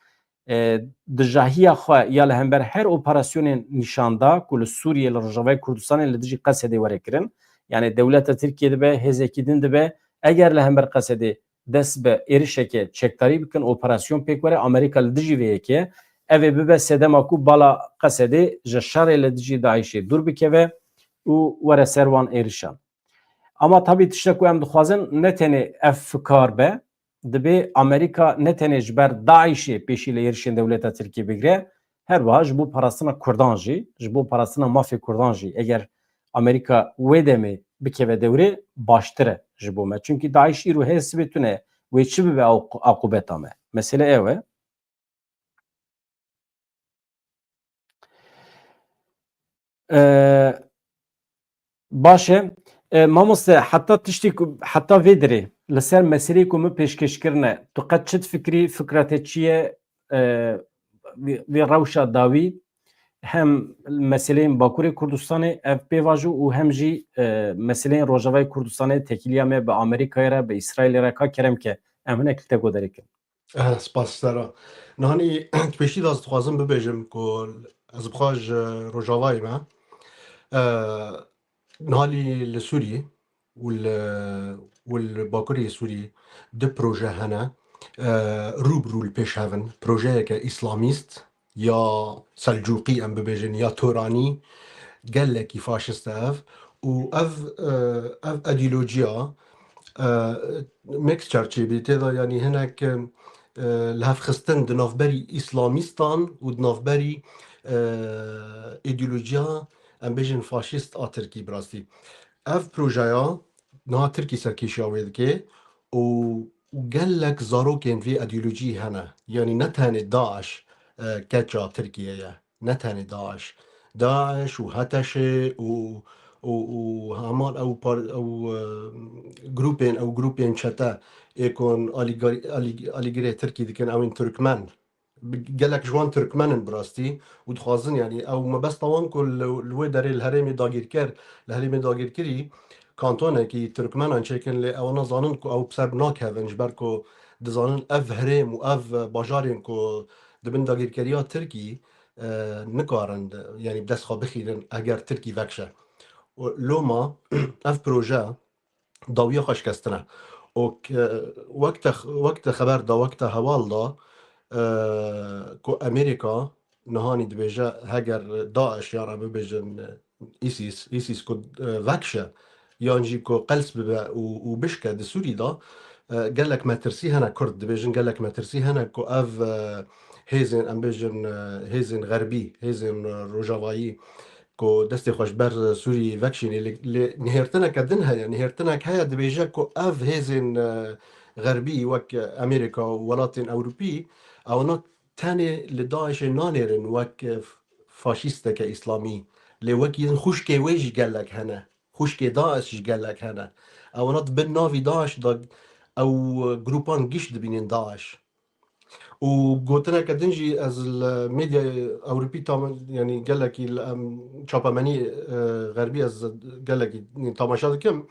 E, dijahiya xwe ya li hember her operasyonên nîşan da ku li Sûriyê, li Rojavayê Kurdistanê li dijî Qesedê were kirin. Yani dewleta Tirkiyê dibe, hêzekî din dibe, eger li hember Qesedê dest bi êrişeke çekdarî bikin, operasyon pêk were, Amerîka li dijî vê yekê, ev ê bibe sedema ku bala Qesedê ji şerê li dijî DAIŞê dûr bikeve û were ser wan êrişan. Ama tabî tiştek ku em dixwazin ne tenê ev fikar be, dibê Amerîka ne tenê ji ber DAIŞê pêşî li êrişên dewleta Tirkiyê bigire, her wiha ji bo parastina Kurdan jî, ji bo parastina mafê Kurdan jî, eger Amerîka wê demê bikeve dewrê, baştir e ji bo me. Çunkî DAIŞ îro heye, sibê tune, wê çi bibe ew aqûbeta me? Mesele ew e. E, baş e. E, mamoste, heta tiştî ku, heta vê dirê li ser meseleyê ku min pêşkêş kirine, tu qet çi difikirî, fikra te çi ye? E, vê, vê rewşa dawî hem meseleyên Bakurê Kurdistanê ev pêvajo û hem jî, e, meseleyên Rojavayê Kurdistanê, tekîliya me bi Amerîkayê re, bi Îsraîlê re, ka kerem ke em hinek li te guhdarî kin. Eh, spas Sera. Nihanî pêşî de ez dixwazim bibêjim ku ez bi xwe ji Rojavayê me. Eh, niha lî li Sûriyê û li, û li Bakurê Sûriyê du proje hene, eh, rû bi rû li pêş hev in. Projeyeke îslamîst ya Selcûqî, em bibêjin, ya Turanî, gelekî faşist e ev. Û ev, eh, ev îdeolojiya, eh, mix çerçevê tê de, yanî hinek, eh, li hev xistin di navberî îslamîstan û di navberî, eh, îdeolojiya, em bêjin, faşîst a Tirkî bi rastî. Ev projeya niha Tirkî serkêşiya wê dike û, û gelek zarokên vê îdeolojiyê hene. Yanî ne tenê DAIŞ, eh, keça Tirkiyê ye. Ne tenê DAIŞ. DAIŞ û HTŞ û, û, û heman ew par-, ew, eh, grûpên, ew grûpên çete ê ku alîgarî-, alî-, alîgirê Tirkî dikin, ew ên Tirkmen. Bi-, gelek ji wan Tirkmen in bi rastî û dixwazin, yanî ew mebesta wan ku li, li wê derê li herêmê dagîrker, li herêmê dagîrkirî kantonekî Tirkmenan çêkin, lê ew nazanin ku ew bi ser nakevin, ji ber ku dizanin ev herêm û ev bajarên ku di bin dagîrkeriya Tirkî, e, nikarin, yanî bi dest xwe bixînin eger Tirkî vekişe. Û loma ev proje dawiya xwe şikestine. Û ke-, wek te, wek te xeber da, wek te heval da, e, ku Amerîka nihanî dibêje, heger DAIŞ, yan em bibêjin, e, ISIS, ISIS ku, e, vekişe, yan jî ku qels bibe û, û bişke di Sûrî de, e, gelek metirsî hene, Kurd dibêjin, gelek metirsî hene ku ev, e, hêzên, em bêjin, e, hêzên xerbî, hêzên, e, rojavayî, ku destê xwe ji ber Sûriyê vekişînê, lê, lê nihêrtineke din heye. Nihêrtinek heye, dibêje ku ev hêzên, e, xerbî wek Amerîka û welatên Ewropî, ewna tenê li DAIŞê nanêrin wek, e, faşîsteke îslamî. Lê wekî din xwişkê wê jî gelek hene. Xwişkê DAIŞ jî gelek hene. Ewna di bin navî DAIŞ de ew grûpan giş dibînin DAIŞ. Û gotineke din jî ez li medya Ewropî tam-, yanî gelekî li em çapemenî, e, xerbî ez gelekî tamaşa dikim.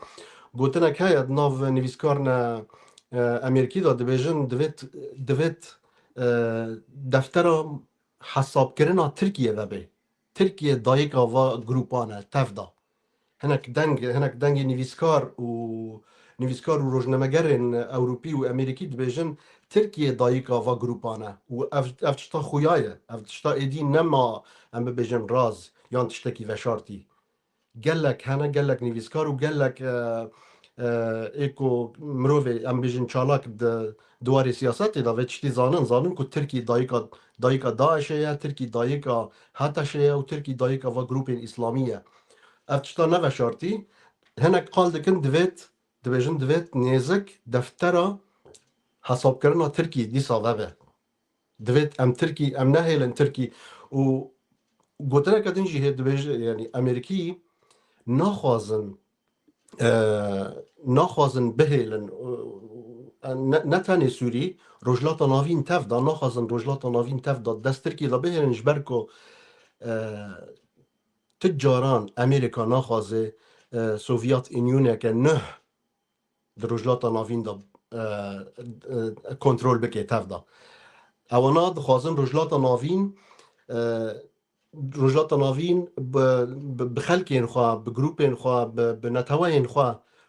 Gotinek heye di nav nivîskarine, e, Amerîkî de dibêjin divêt, divêt, e, deftera hesabkirina Tirkiye vebe. Tirkiye dayika va grûpan e, tev de. Hinek deng, hinek dengê nivîskar û nivîskar û rojnamegerên Ewropî û Amerîkî dibêjin Tirkiye dayika va grûpan e û ev, ev tişta xuya ye. Ev tişta êdî nema, em bibêjin raz yan tiştekî veşartî. Gelek hene, gelek nivîskar û gelek, e, e, ê ku mirovê, em bêjin çalak di, di warê siyasetê de vê tiştî zanin, zanin ku Tirkî dayika, dayika DAIŞê ye, Tirkî dayika HTŞê ye û Tirkî dayika va grûpên îslamî ye. Ev tişta neveşartî, hinek qal dikin divêt, dibêjin divêt nêzik deftera hesabkirina Tirkî dîsa vebe. Divêt em Tirkî, em nehêlin Tirkî û gotineke din jî hê dibêje, yanî Amerîkî naxwazin, e, naxwazin bihêlin, e, ne, ne tenê Sûrî, Rojhilata Navîn tev de, naxwazin Rojhilata Navîn tev de dest Tirkî de bihêlin, ji ber ku, e, tu caran Amerîka naxwaze, e, Sovyet Unioneke nuh di Rojhilata Navîn de, e, e, kontrol bike tev de. Ewana dixwazin Rojhilata Navîn, e, Rojhilata Navîn bi, bi, bi xelkên xwe, bi grûpên xwe, bi, bi neteweyên xwe,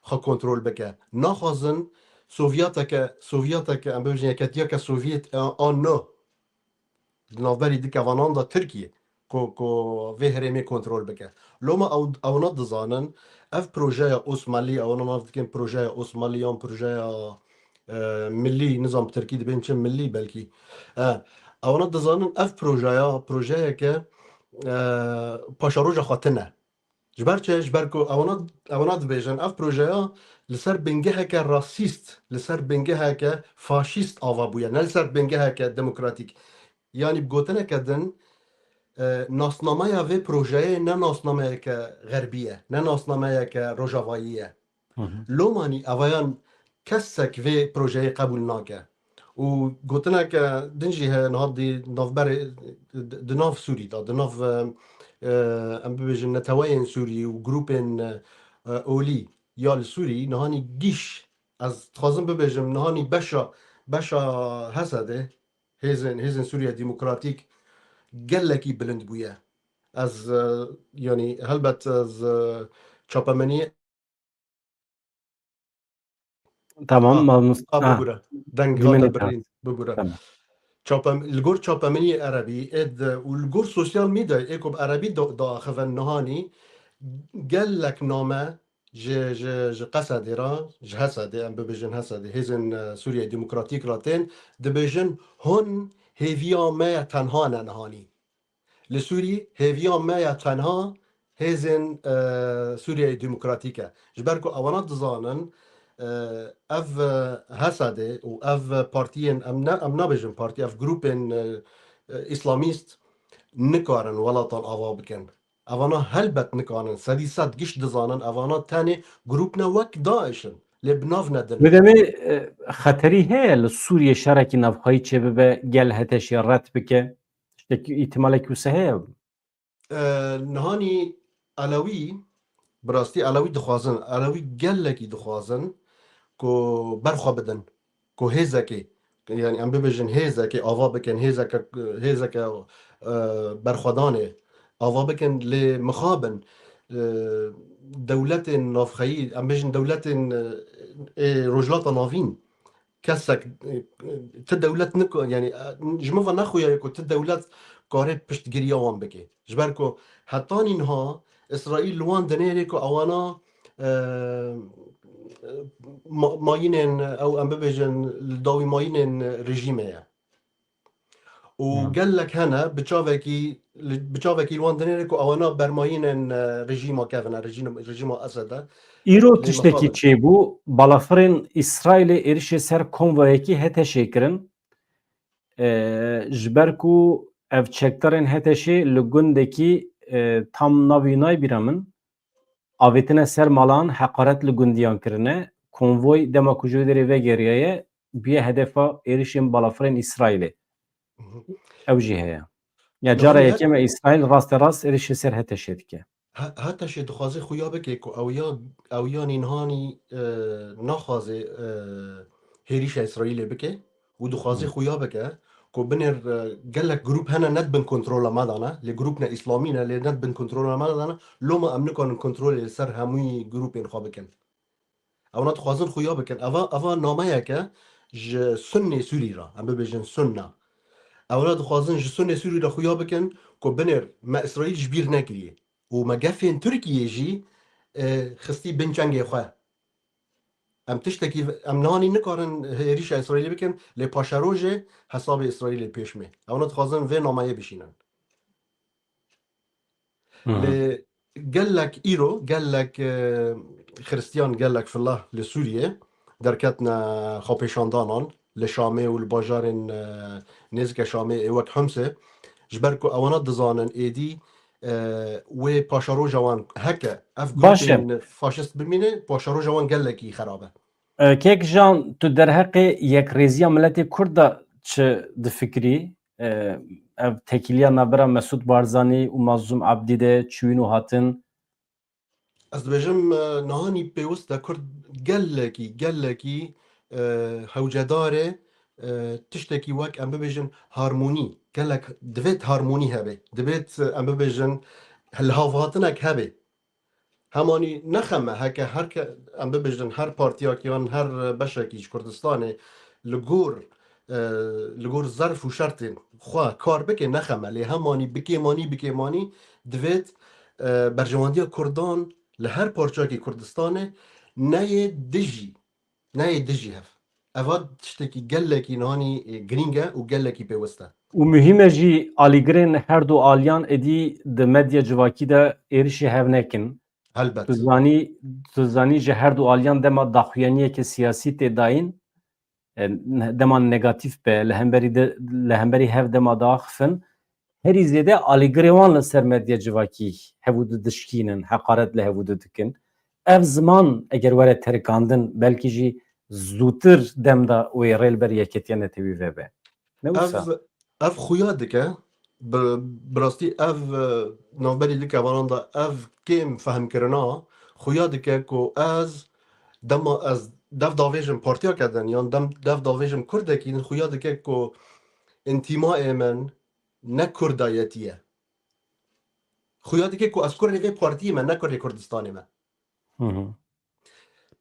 xwe kontrol bike. Naxwazin Sovyeteke, Sovyeteke, em bibêjin Yeketiyeke Sovyet, e, an no di navberî du kevanan de Tirkiye ku, ku vê herêmê kontrol bike. Loma ew, ewna dizanin, ev projeya Osmanlî, ewna nav dikin projeya Osmanlî yan projeya, e, Millî, nizam Tirkî dibên çi Millî belkî. E, ewna dizanin ev projeya, projeyeke, e, paşeroja xwe tune. Ji ber çi? Ji ber ku ewana, ewana dibêjin, ev projeya li ser bingeheke rasîst, li ser bingeheke faşîst ava bûye, ne li ser bingeheke demokratîk. Yanî bi gotineke din, e, nasnameya vê projeyê ne nasnameyeke xerbî ye, ne nasnameyeke rojavayî ye. Hı hı. Lomanî evayan kesek vê projeyê qebûl nake. Û gotineke din jî heye, niha di navberê, di, di nav Sûrî de, di nav, e, e, em bibêjin neteweyên Sûrî û grûpên, e, olî ya li Sûrî, nihanî giş, ez dixwazim bibêjim, nihanî beşa, beşa Hesedê, hêzên, hêzên Sûriye Demokratîk gelekî bilind bûye. Ez, e, yanî helbet ez, e, çapemeniyê Tamam, Ah, mamost-, ah, ah, bibûre. Deng hate birîn, bibûre. Tamam. Çapem-, li gor çapemeniyê erebî, ê di, û li gor sosyal medyayê ê ku bi erebî da-, diaxivin nihanî, gelek name ji, ji, ji Qesedê re, ji Hesedê, em bibêjin Hesedê, hêzên, e, Sûriyeyê Demokratîk re tên, dibêjin, hûn hêviya me ya tenha ne nihanî. Li Sûrî hêviya me ya tenha hêzên, e, Sûriyeyê Demokratîk e. Ji ber ku ewana dizanin, e, ev, e, Hesedê û ev partiyên, em ne, em nabêjin partî, ev grûpên, e, e, îslamîst nikarin welatan ava bikin. Evana helbet nikarin. Sedî sed giş dizanin, evana tenê grûp ne wek DAIŞ in. Lê bi nav nedin. Bi demê, e, xeterî heye li Sûriyê şerekî navxweyî çêbibe, gel HTŞê red bike? Tiştekî, îhtimalekî wisa heye? E, nihanî Elewî, bi rastî Elewî dixwazin, Elewî gelekî dixwazin ku berxwe bidin, ku hêzekê, yanî em bibêjin hêzekê ava bikin, hêzeke, hêzeke, e, berxwedanê ava bikin, lê mixabin, e, dewletên navxeyî, em bêjin dewletên, e, ê Rojhilata Navîn, kesek, e, ti dewlet niko-, yanî, e, ji min ve nexuyaye ku ti dewlet kare piştgiriya wan bike. Ji ber ku hetanî niha Îsraîl li wan dinêrê ku ewana, e, ma-, mayînên ew, em bibêjin, li dawî mayînên rejîmê ye. Û Hmm. gelek hene bi çavekî, li, bi çavekî li wan dinêre ku ewana bermayînên, e, rejîma kevin e, rejîm-, rejîma Esed e. Îro Lê tiştekî mixabin. çêbû, balafirên Îsraîlê êrişê ser konvoyekî HTŞê kirin. E, ji ber ku ev çekdarên HTŞê li gundekî, e, tam navî nayê bîra min, avêtine ser malan, heqaret li gundiyan kirine. Konvoy dema ku ji wê derê vegeriyaye, bûye hedefa êrişên balafirên Îsraîlê. Mhm. Ew jî heye. Ya Niha cara her yekem e Îsraîl raste rast êrişê ser HTŞê dike. He-, HTŞê dixwaze xuya bike ku ew ya, ew ya nînhanî, e, naxwaze, e, hêrîşa Îsraîlê bike û dixwaze xuya bike ku binêr, e, gelek grûp hene ne dibin kontrola me de ne, lê grûp ne îslamî ne, lê ne dibin kontrola me de ne, loma em nikarin kontrolê li ser hemû grûpên xwe bikin. Ewna dixwazin xuya bikin. Eva, eva nameyeke ji Sunnê Sûrî re, em bibêjin Sunna. Ewna dixwazin ji Sunnê Sûrî re xuya bikin ku binêr me Îsraîl ji bîr nekiriye û me gefên Tirkiyê jî, e, xistî bin çengê xwe. Em tiştekî, em nihanî nikarin hêrîşa Îsraîlê bikin, lê paşerojê hesabê Îsraîlê pêş mê. Ewna dixwazin vê nameyê bişînin. Hı hı. Lê gelek îro, gelek, e, Xiristiyan, gelek filah li Sûriyê derketine xwepêşandanan li Şamê û li bajarên, e, nêzîke Şamê ê wek Himsê, ji ber ku ewana dizanin êdî, e, wê paşeroja wan heke ev Baş e. grûpên faşist bimîne, paşeroja wan gelekî xerab e. E, Kek Jan, tu derheqê yekrêziya miletê Kurd de çi difikirî? E, ev tekîliya navbera Mesûd Barzanî û Mazlûm Abdî de çûyîn û hatin? Ez dibêjim, e, nihanî pêwist e Kurd gelekî, gelekî, e, hewcedar e, e, tiştekî wek em bibêjin harmonî, gelek divêt harmonî hebe. Divêt, e, em bibêjin hilhavhatinek hebe. Hemanî nexeme heke her ke-, em bibêjin her partiyek yan her beşekî ji Kurdistanê li gor, e, li gor zerf û şertên xwe kar bike nexeme, lê hemanî bi kêmanî, bi kêmanî divêt, e, berjewendiya Kurdan li her parçeyekî Kurdistanê neyê dijî, neyê dijî hev. Eva tiştekî gelekî nihanî, e, girîng e û gelekî pêwist e. Û muhîm e jî alîgirên her du aliyan êdî di medya civakî de êrişî hev nekin. Helbet. Tu zanî, tu zanî ji her du aliyan dema daxuyaniyeke siyasî tê dayîn, e, dema negatîf be, li hemberî de, li hemberî hev dema diaxifin, herî zêde alîgirê wan li ser medya civakî hevû di dişkînin, heqaret li hevû di dikin. Ev ziman eger were terikandin, belkî jî zûtir dem de wê rê li ber yeketiya netewî vebe. Ne wisa? Ev, ev xuya dike, bi, bi rastî ev, e, navberî dike vanan de ev kêm fehmkirina xuya dike ku ez dema ez dev davêjim partiyeke din yan dem, dev davêjim Kurdekî din, xuya dike ku întîmayê min ne Kurdayetî ye. Xuya dike ku ez kurê vê partiyê me, ne kurê Kurdistanê me. Hı hı.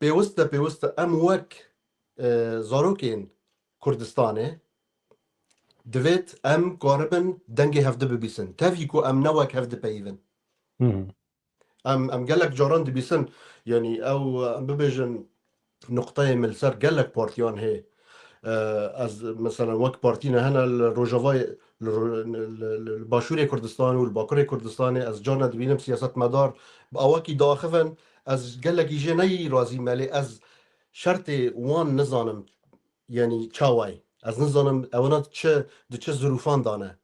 Pêwist e, pêwist e em wek, e, zarokên Kurdistanê divêt em karibin dengê hevdi bibîsin. Tevî ku em ne wek hevdi peyivin. Hı hı. Em, em gelek caran dibîsin, yanî ew, em bibêjin, nuqteyê min li ser gelek partiyan hê. E, ez, meselen, wek partî ne hene li Rojavayê, li ro-, li, li, li Başûrê Kurdistan û li Bakurê Kurdistanê ez carna dibînim siyasetmedar bi awakî diaxivin, ez gelekî jê neyî razî me, lê ez şertê wan nizanim, yanî çawa ye. Ez nizanim ewana çi, di çi zirûfan de ne.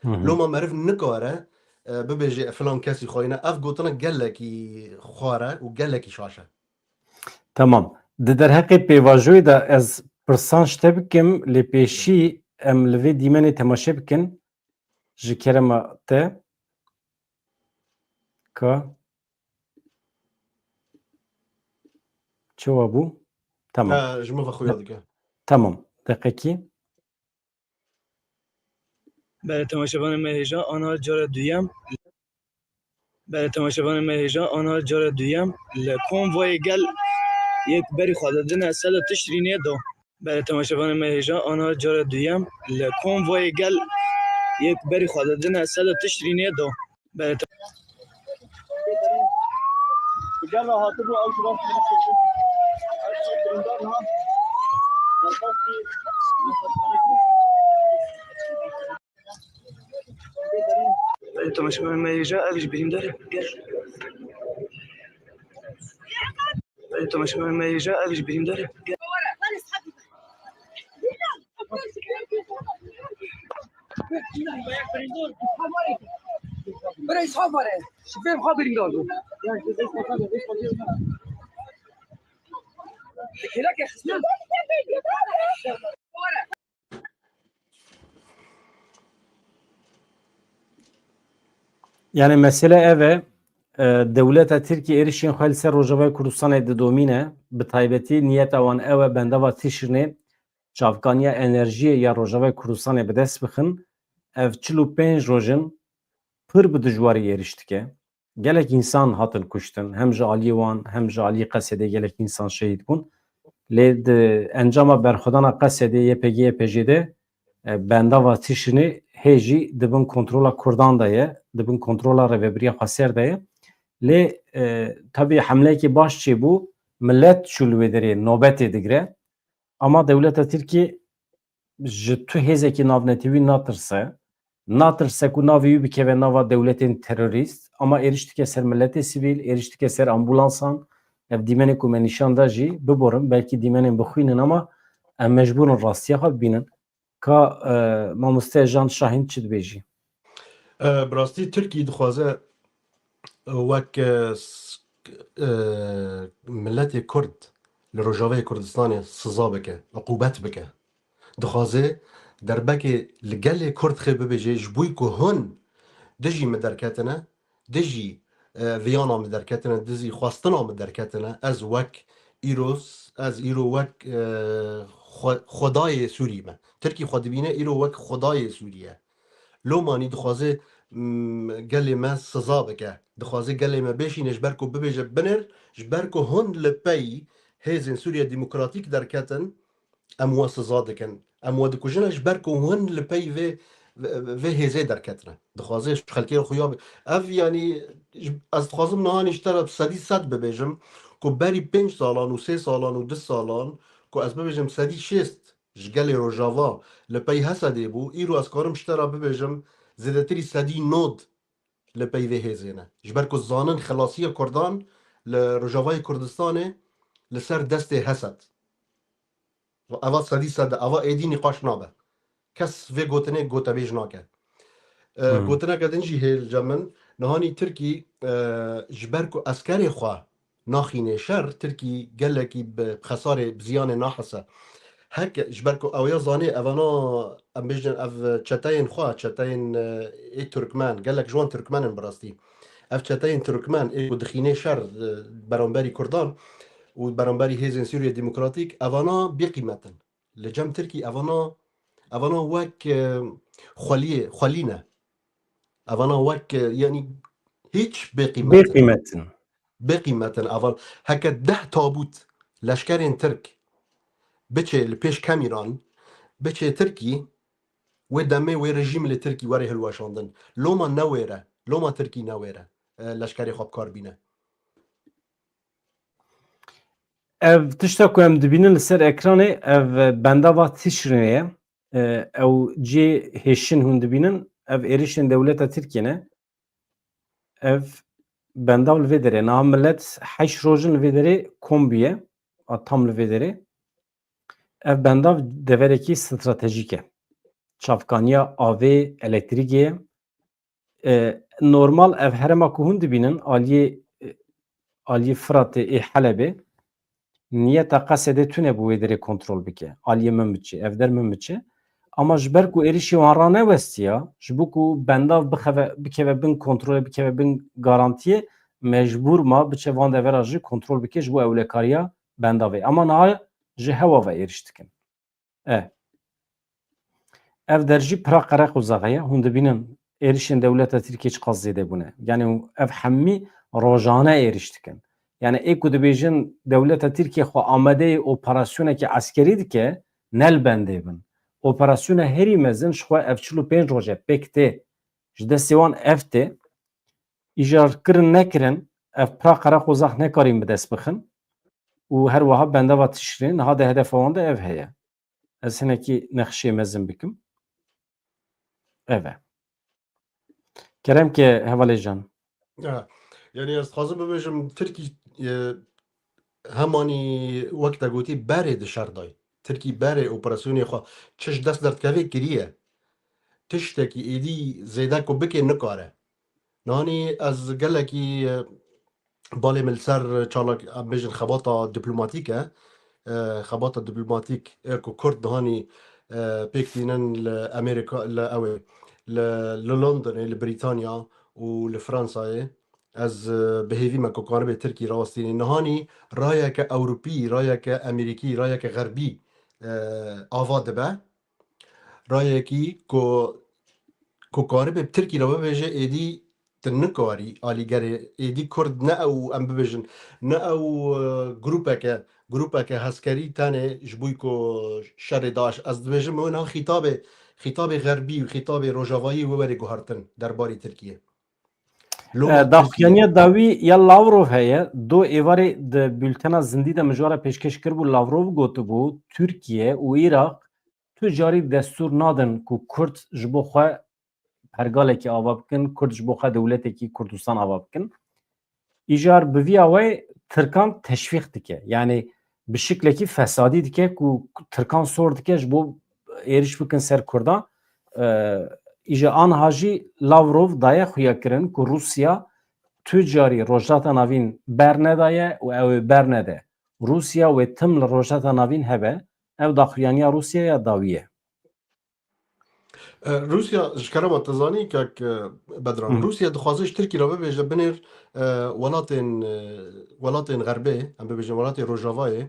Hı hı. Loma meriv nikare, e, bibêje filan kesî xwayî ne. Ev gotina gelekî xwar e û gelekî şaş e. Tamam. Di derheqê pêvajoyê de ez pirsan ji te bikim, lê pêşî em li vê dîmenê temaşe bikin. Ji kerema te. Ka. Çawa bû? Tamam. Ha, ji min ve xuya dike. Tamam. Deqekî. Belê temaşevanê me hêja, ana cara duyem. Belê temaşevanê me hêja, ana cara duyem li konvoyê gel yek berî xwe didine sed û Tişrînê do. Belê temaşevanê me hêja, ana cara duyem li konvoyê gel yek berî xwe didine sed û Tişrînê do. Belê te- Gel hatibû ew ji rast Belê temaşevanê me hêja, ev ji birîndar e. Gel. Belê temaşevanê me hêja, ev ji birîndar e. Gel. Bira, îsaf were. Ji vê xwe birîndar bû. Kêleke xistin. Yani mesele ev e, e, dewleta Tirkiyê êrişên xwe li ser Rojavayê Kurdistanê didomîne. Bi taybetî niyeta wan ew e bendava Tişrînê çavkaniya enerjiyê ya Rojavayê Kurdistanê bi dest bixin. Ev çil û pênc roj in pir bi dijwarî êriş dike. Gelek însan hatin kuştin. Hem ji aliyê wan hem ji aliyê Qesedê gelek însan şehîd bûn. Lê di encama berxwedana Qesedê Y P G Y P J de e, bendava Tişrînê hê jî di bin kontrola Kurdan de ye, di bin kontrola Rêvebiriya Xweser de ye. Lê, e, tabî hemleyekî baş çêbû, milet çû li wê derê nobetê digire. Ama dewleta Tirkiyê ji tu hêzekî navnetewî natirse. Natirse ku navê wî bikeve nava dewletên terorîst. Ama êriş dike ser miletê sivîl, êriş dike ser ambulansan. Ev dîmenê ku me nîşan da jî biborin, belkî dîmenên bixwînin ama em mecbûr in rastiya xwe bibînin. Ka, e, mamoste Jan Şahîn çi dibêjî? E, bi rastî Tirkî dixwaze, e, wek, e, s-, e, miletê Kurd li Rojavayê Kurdistanê siza bike, uqûbet bike. Dixwaze derbekê li gelê Kurd xê bibêje, ji bo ku hûn dijî min derketine, dijî, e, viyana min derketine, dijî xwestina min derketine, ez wek îro, ez îro wek, e, xwe-, xwedayê Sûrî me. Tirkî xwe dibîne îro wek xwedayê Sûrî ye. Lomanî dixwaze, m, gelê me siza bike. Dixwaze gelê me bêşîne ji ber ku bibêje binêr, ji ber ku hûn li pey hêzên Sûriye Demokratîk derketin, em we siza dikin. Em we dikujin ji ber ku hûn li pey vê, vê, vê hêzê derketine. Dixwaze ji xelkê re xuya be. Ev, yanî, ji, ez dixwazim nihanî ji te re sedî sed bibêjim ku berî pênc salan û sê salan û du salan ku ez bibêjim sedî şêst ji gelê Rojava li pey Hesedê bû, îro ez karim ji te re bibêjim zêdetirî sedî nod li pey vê hêzê ne. Ji ber ku zanin xelasiya Kurdan li Rojavayê Kurdistanê li ser destê Hesed. Eva sedî sed e, eva êdî nîqaş nabe. Kes vê gotinê gotebêj nake. E, Hmm. Gotineke din jî hê li cem min, nihanî Tirkî, e, ji ber ku eskerê xwe naxînê şer, Tirkî gelekî bi xesarê, bi ziyanê nahese. Heke ji ber ku ew ya zanê, evana, em bêjin, ev çeteyên xwe, çeteyên, e, ê Tirkmen, gelek ji wan Tirkmen in bi rastî. Ev çeteyên Tirkmen ê ku dixînê şer, e, beramberî Kurdan û beramberî hêzên Sûriye Demokratîk, evana bêqîmet in. Li cem Tirkî evana, evana wek, e, xweliyê, xwelî ne. Evana wek, e, yanî hîç bêqîmet in. Bêqîmet in. Bêqîmet in. Evan heke deh tabût leşkerên Tirk biçe li pêş kemîran, biçe Tirkî, wê demê wê rejîm li Tirkî were hilweşandin. Loma newêre, loma Tirkî newêre, e, leşkerê xwe bi kar bîne. Ev tişta ku em dibînin li ser ekranê, ev bendava Tişrînê ye. E, ew cê hêşin hûn dibînin, ev êrişên dewleta Tirkiyê ne. Ev bendav li vê derê. Niha milet heşt roj in li vê derê kom bûye, a tam li vê derê. Ev bendav deverekî stratejîk e. Çavkaniya avê, elektrîkê ye. E, normal ev herêma ku hûn dibînin, aliyê, e, aliyê Firatê ê Helebê, niyeta Qesedê tune bû wê derê kontrol bike. Aliyê Minbiçê, ev der Minbiçê. Ama ji ber ku êrişê wan ranewestiya, ji bo ku bendav bixeve, bikeve bin kontrolê, bikeve bin garantiyê, mecbûr ma biçe van devera jî kontrol bike ji bo ewlekariya bendavê. Ama niha ji hewa ve êriş dikin. E. Ev der jî pira qereqozax heye. Hûn dibînin êrişên dewleta Tirkiyê çiqas zêde bûne. Yanî ev hemî rojane êriş dikin. Yanî ê ku dibêjin dewleta Tirkiyê xwe amadeyê operasyonekî eskerî dike, ne li bendê bin. Operasyona herî mezin ji xwe ev çil û pênc roj e pêk tê. Ji destê wan ev tê. Îcar kirin nekirin, ev pira qereqozax nekarîn bi dest bixin. Û her wiha bendava Tişrîn, niha di hedefa wan de ev heye. Ez hinekî nexşê mezin bikim. Ev e. Kerem ke hevalê Jan. Ya, yanî ez dixwazim bibêjim, Tirkî, e, hemanî wek te gotî berê di şer dayî. Tirkî berê operasyonê xwe çi ji dest derdikeve kiriye. Tiştekî êdî zêde ku bike nikare. Nanî ez gelekî, e, balê min li ser çalak, em bêjin xebata diplomatîk e. E, xebata diplomatîk, e, ku Kurd dihanî, e, pêk tînin li Amerîka, li ew ê, li, li Londonê, li Brîtanya û li Fransayê. Ez, e, bi hêvî me ku karibê Tirkî rawestînê. Nihanî rayeke Ewropî, rayeke Amerîkî, rayeke Xerbî, e, ava dibe. Rayekî ku, ku karibe bi Tirkî re bibêje, êdî tu nikarî alîgerê, êdî Kurd ne ew, em bibêjin, ne ew, e, grûpeke, grûpeke hezkerî tenê ji bo ku şerê DAIŞ. Ez dibêjim, wê niha xîtabê, xîtabê Xerbî û xîtabê Rojavayî wê were guhertin derbarê Tirkiyê. Loma E, Tirkiyê. Daxuyaniya dawî ya Lavrov heye. Do êvarê di bültena zindî de min ji we re pêşkêş kiribû, Lavrov gotibû, Tirkiye û Iraq tu carî destûr nadin ku Kurd ji bo xwe pergalekî ava bikin, Kurd ji bo xwe dewletekî Kurdistan ava bikin. Îcar bi vîya wê Tirkan teşvîq dike. Yanî bi şiklekî fesadî dike ku Tirkan sor dike ji bo êriş bikin ser Kurdan. Ee, îja anha jî Lavrov daye xuyakirin ku Rûsya tu carî Rojhilata Navîn bernedaye û ew ê bernede. Rûsya wê tim li Rojhilata Navîn hebe. Ev daxuyaniya Rûsya ya dawî ye. E, Rûsya, ji kerema te zanî, kek, e, Bedran, Hı. Rûsya dixwaze ji Tirkî re bibêje binêr, e, welatên, e, welatên Xerbê, em bibêjin welatê Rojavayê,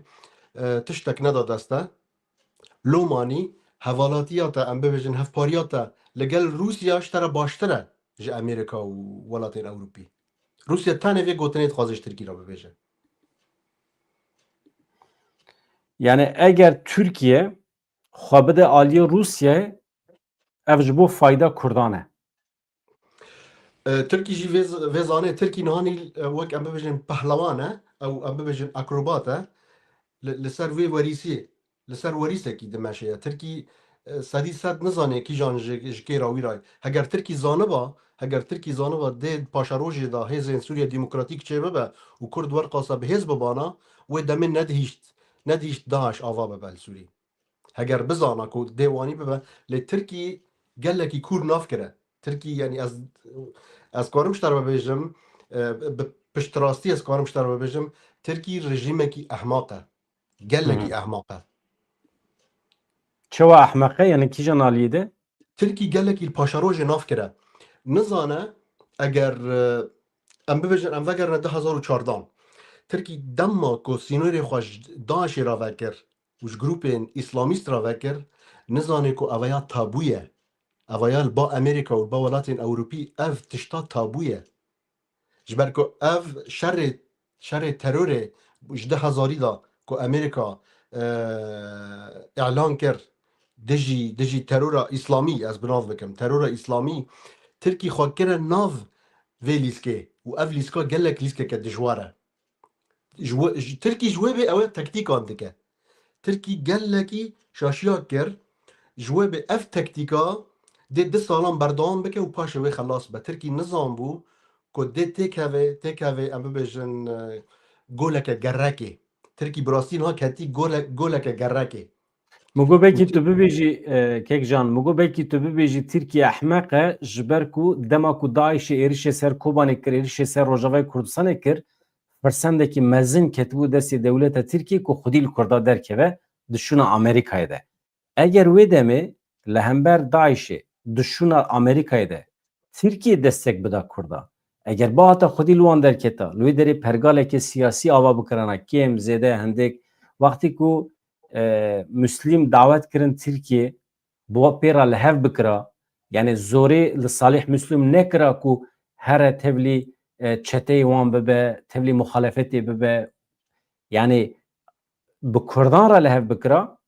e, tiştek neda dest te. Lomanî hevalatiya te, em bibêjin hevpariya te li gel Rûsya ji te re baştir e ji Amerîka û welatên Ewropî. Rûsya tenê vê gotinê dixwaze ji Tirkî re bibêje. Yani eger Tirkiye xwe bide aliyê Rûsyayê, ev ji bo fayda Kurdan e. E, Tirkî jî vê z-, vê zanê, Tirkî nihanî, e, wek em bibêjin pehlewan e, ew em bibêjin akrobat e, li, li ser vê werîsî, li ser werîsekî dimeşe ye. Tirkî, e, sedî sed nizane kîjan ji, ji kê re wî re ye. Heger Tirkî zaniba, heger Tirkî zaniba dê paşerojê de hêzên Sûriye Demokratîk çêbibe û Kurd werqasa bi hêz bibana, wê demê nedihîşt, nedihîşt DAIŞ ava bibe li Sûriyê. Heger bizana ku dê wanî bibe, lê Tirkî gelekî kûr nav kire. Tirkî, yani ez, ez karim ji te re bibêjim, e, bi piştrastî ez karim ji te re bibêjim, Tirkî rejîmekî ehmaq e. Gelekî Hı hı. ehmaq e. Çawa ehmeq e? Yani kîjan aliyê de? Tirkî gelekî li paşerojê nav kire. Nizane eger, e, em bibêjin, em vegerine du hezar û çardan. Tirkî dema ku sînorê xwe ji DAIŞê re vekir û ji grûpên îslamîst re vekir, nizane ku eveya tabû ye. Eveya li ba Amerîka û li ba welatên Ewropî ev tişta tabû ye. Ji ber ku ev şerê, şerê terorê ji du hezarî de ku Amerîka, e, îlan kir dijî, dijî terora îslamî, ez bi nav bikim, terora îslamî, Tirkî xwe kire nav vê lîskê û ev lîska gelek lîskeke dijwar e. Ji we, ji, Tirkî ji wê bê ew ê tektîkan dike. Tirkî gelekî şaşiya kir. Ji wê bê ev tektîka dê du salan berdewam bike û paşê wê xelas be. Tirkî nizanbû ku dê têkeve, têkeve, em bibêjin, e, goleke gerekê. Tirkî bi rastî niha ketî gole-, goleke gerekê. Min got belkî tu bibêjî, e, Kek Can, min got belkî tu bibêjî Tirkiye ehmeq e, ji ber ku dema ku DAIŞê êrişê ser Kobanê kir, êrişê ser Rojavayê Kurdistanê kir, firsendekî mezin ketibû destê dewleta Tirkiyê ku xwedî li Kurda derkeve, di şûna Amerîkayê de. Eger wê demê li hember DAIŞê di şûna Amerîkayê de Tirkiye destek bida Kurda, eger bihata xwedî li wan derketa, li wê derê pergaleke siyasî ava bikirana, kêm, zêde, hindik, wextî ku, e, Muslim dawet kirin Tirkiye, bi wa pê re li hev bikira, yani zorê li Salih Muslim nekira ku here tevlî, e, çeteyê wan bibe, tevlî muxalefetê bibe, yani bi Kurdan re li hev bikira,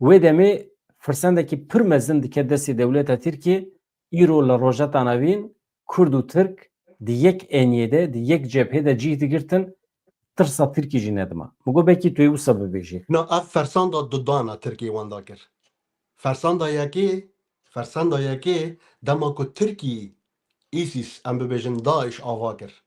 wê demê firsendekî pir mezin dike destê dewleta Tirkiyê, îro li Rojheta Navîn Kurd û Tirk di yek eniyê de, di yek cephê de cih digirtin, tirsa Tirkî jî nedima. Min got belkî tu yê wisa bibêjî. Na, ev fersenda dudan e Tirkiyê wenda kir. Fersenda yekê, fersenda yekê dema ku Tirkî îsîs, em bibêjin DAIŞ ava kir.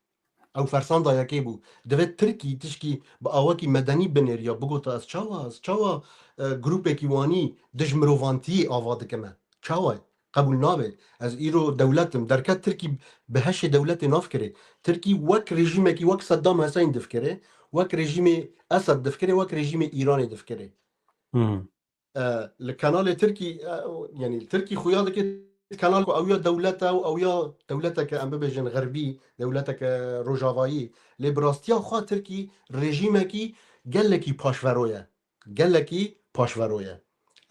Ew fersenda yekê bû. Divê Tirkî tişkî bi awakî medenî binêriya, bigota ez çawa, ez çawa, e, grûpekî wanî dij mirovantiyê ava dikime? Çawa? Qebûl nabe. Ez îro dewlet im. Derket Tirkî bi heşê dewletê nav kirê. Tirkî wek rejîmekî, wek Saddam Hussein difikirê, wek rejîmê Esed difikirê, wek rejîmê Îranê difikirê. Hmm. E, li kanalê Tirkî, e, yani Tirkî xuya dike Kenal ku ew ya dewlet e û ew ya dewleteke, em bibêjin, xerbî, dewleteke rojavayî. Lê bi rastiya xwe Tirkî rejîmekî gelekî paşvero ye. Gelekî paşvero ye.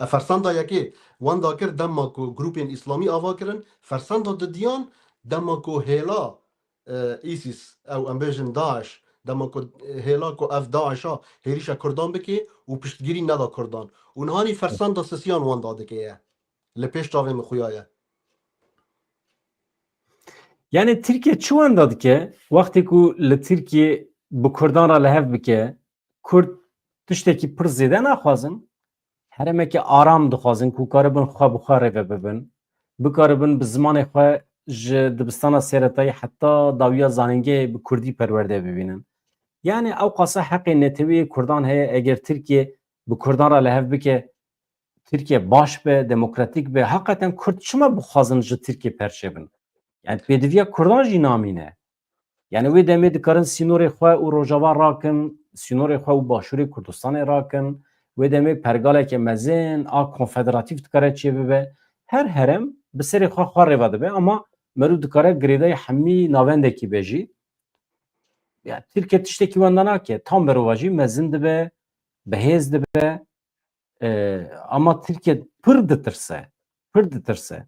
E, fersenda yekê wenda kir, dema ku grûpên îslamî ava kirin, fersenda didiyan, dema ku hêla, e, ISIS, ew em bêjin DAIŞ, dema ku, e, hêla ku ev DAIŞ a hêrîşa Kurdan bike û piştgirî neda Kurdan. Û nihanî fersenda sisiyan wenda dike ye. Li pêş çavê min xuya ye. Yani Tirkiye çi wenda dike? Wextê ku li Tirkiye bi Kurdan re li hev bike, Kurd tiştekî pir zêde naxwazin. Heremeke aram dixwazin ku karibin xwe bi xwe rêve bibin. Bikaribin bi zimanê xwe ji dibistana seretayî heta dawiya zanîngehê bi Kurdî perwerde bibînin. Yani ew qasa heqê neteweyê Kurdan heye, eger Tirkiye bi Kurdan re li hev bike, Tirkiye baş be, demokratîk be, heqeten Kurd çima bixwazin ji Tirkiye perçe bin? Yani pêdiviya Kurdan jî namîne. Yani wê demê dikarin sînorê xwe û Rojava rakin, sînorê xwe û Başûrê Kurdistanê rakin. Wê demê pergaleke mezin a konfederatîf dikare çêbibe. Her herem bi serê xwe xwe rêve dibe, ama merû dikare girêdayî hemî navendekî be jî. Yani Tirkiye tiştekî wenda nake. Tam berovajî mezin dibe, bihêz dibe. E, ama Tirkiye pir ditirse. Pir ditirse.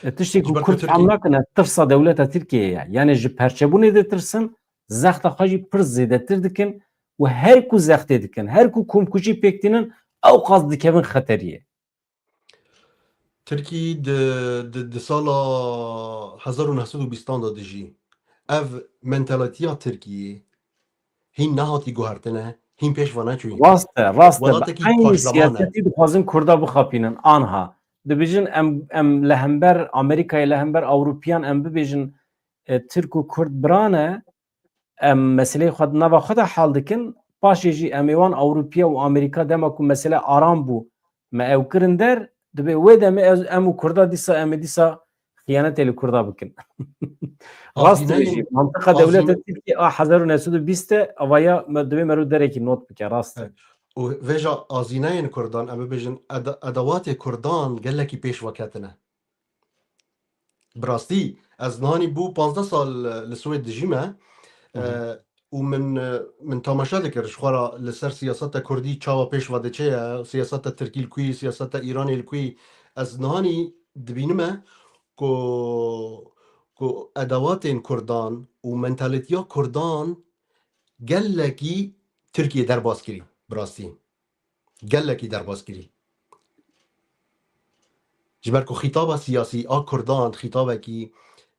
E, tiştê ku Kurd fehm nakine, tirsa dewleta Tirkiyeyê ye. Yani ji perçebûnê ditirsin, zexta xwe jî pir zêdetir dikin û her ku zextê dikin, her ku komkujî pêk tînin, ew qas dikevin xeteriyê. Tirkî di, di, di sala hezar û neh sed û bîstan de dijî. Ev mentalitiya Tirkiyê hîn nehatî guhertine, hîn pêş ve neçûyî. Rast e, rast e. Bi eynî siyasetî dixwazin Kurda bixapînin. Anha dibêjin em, em li hember Amerîkayê, li hember Ewropiyan em bibêjin, e, Tirk û Kurd bira ne, em meseleyê xwe di nava xwe de hal dikin, paşê jî em ê wan Ewropiya û Amerîka dema ku mesele aram bû, me ew kirin der, dibê wê demê ez, em û Kurda dîsa, em ê dîsa xiyanetê li Kurda bikin. Rast dibêjî. Mantiqa dewleta Tirkiyê a hezar û neh sed û bîst e, avaya me divê merû derekî not bike, rast e. Û vêja azîneyên Kurdan, em bibêjin, eda-, edawatê Kurdan gelekî pêş ve ketine. Bi rastî, ez nihanî bû panzdeh sal, e, li Swêd dijî me. E, û min, e, min tamaşe dikir ji xwe re li ser siyaseta Kurdî çawa pêş ve diçe ye, siyaseta Tirkî li ku yî, siyaseta Îranê li ku yî. Ez nihanî dibînime ku, ku edawatên Kurdan û mentalîtiya Kurdan gelekî Tirkiye derbas kirî, bi rastî. Gelekî derbas kirî. Ji ber ku xîtaba siyasî a Kurdan xîtabekî,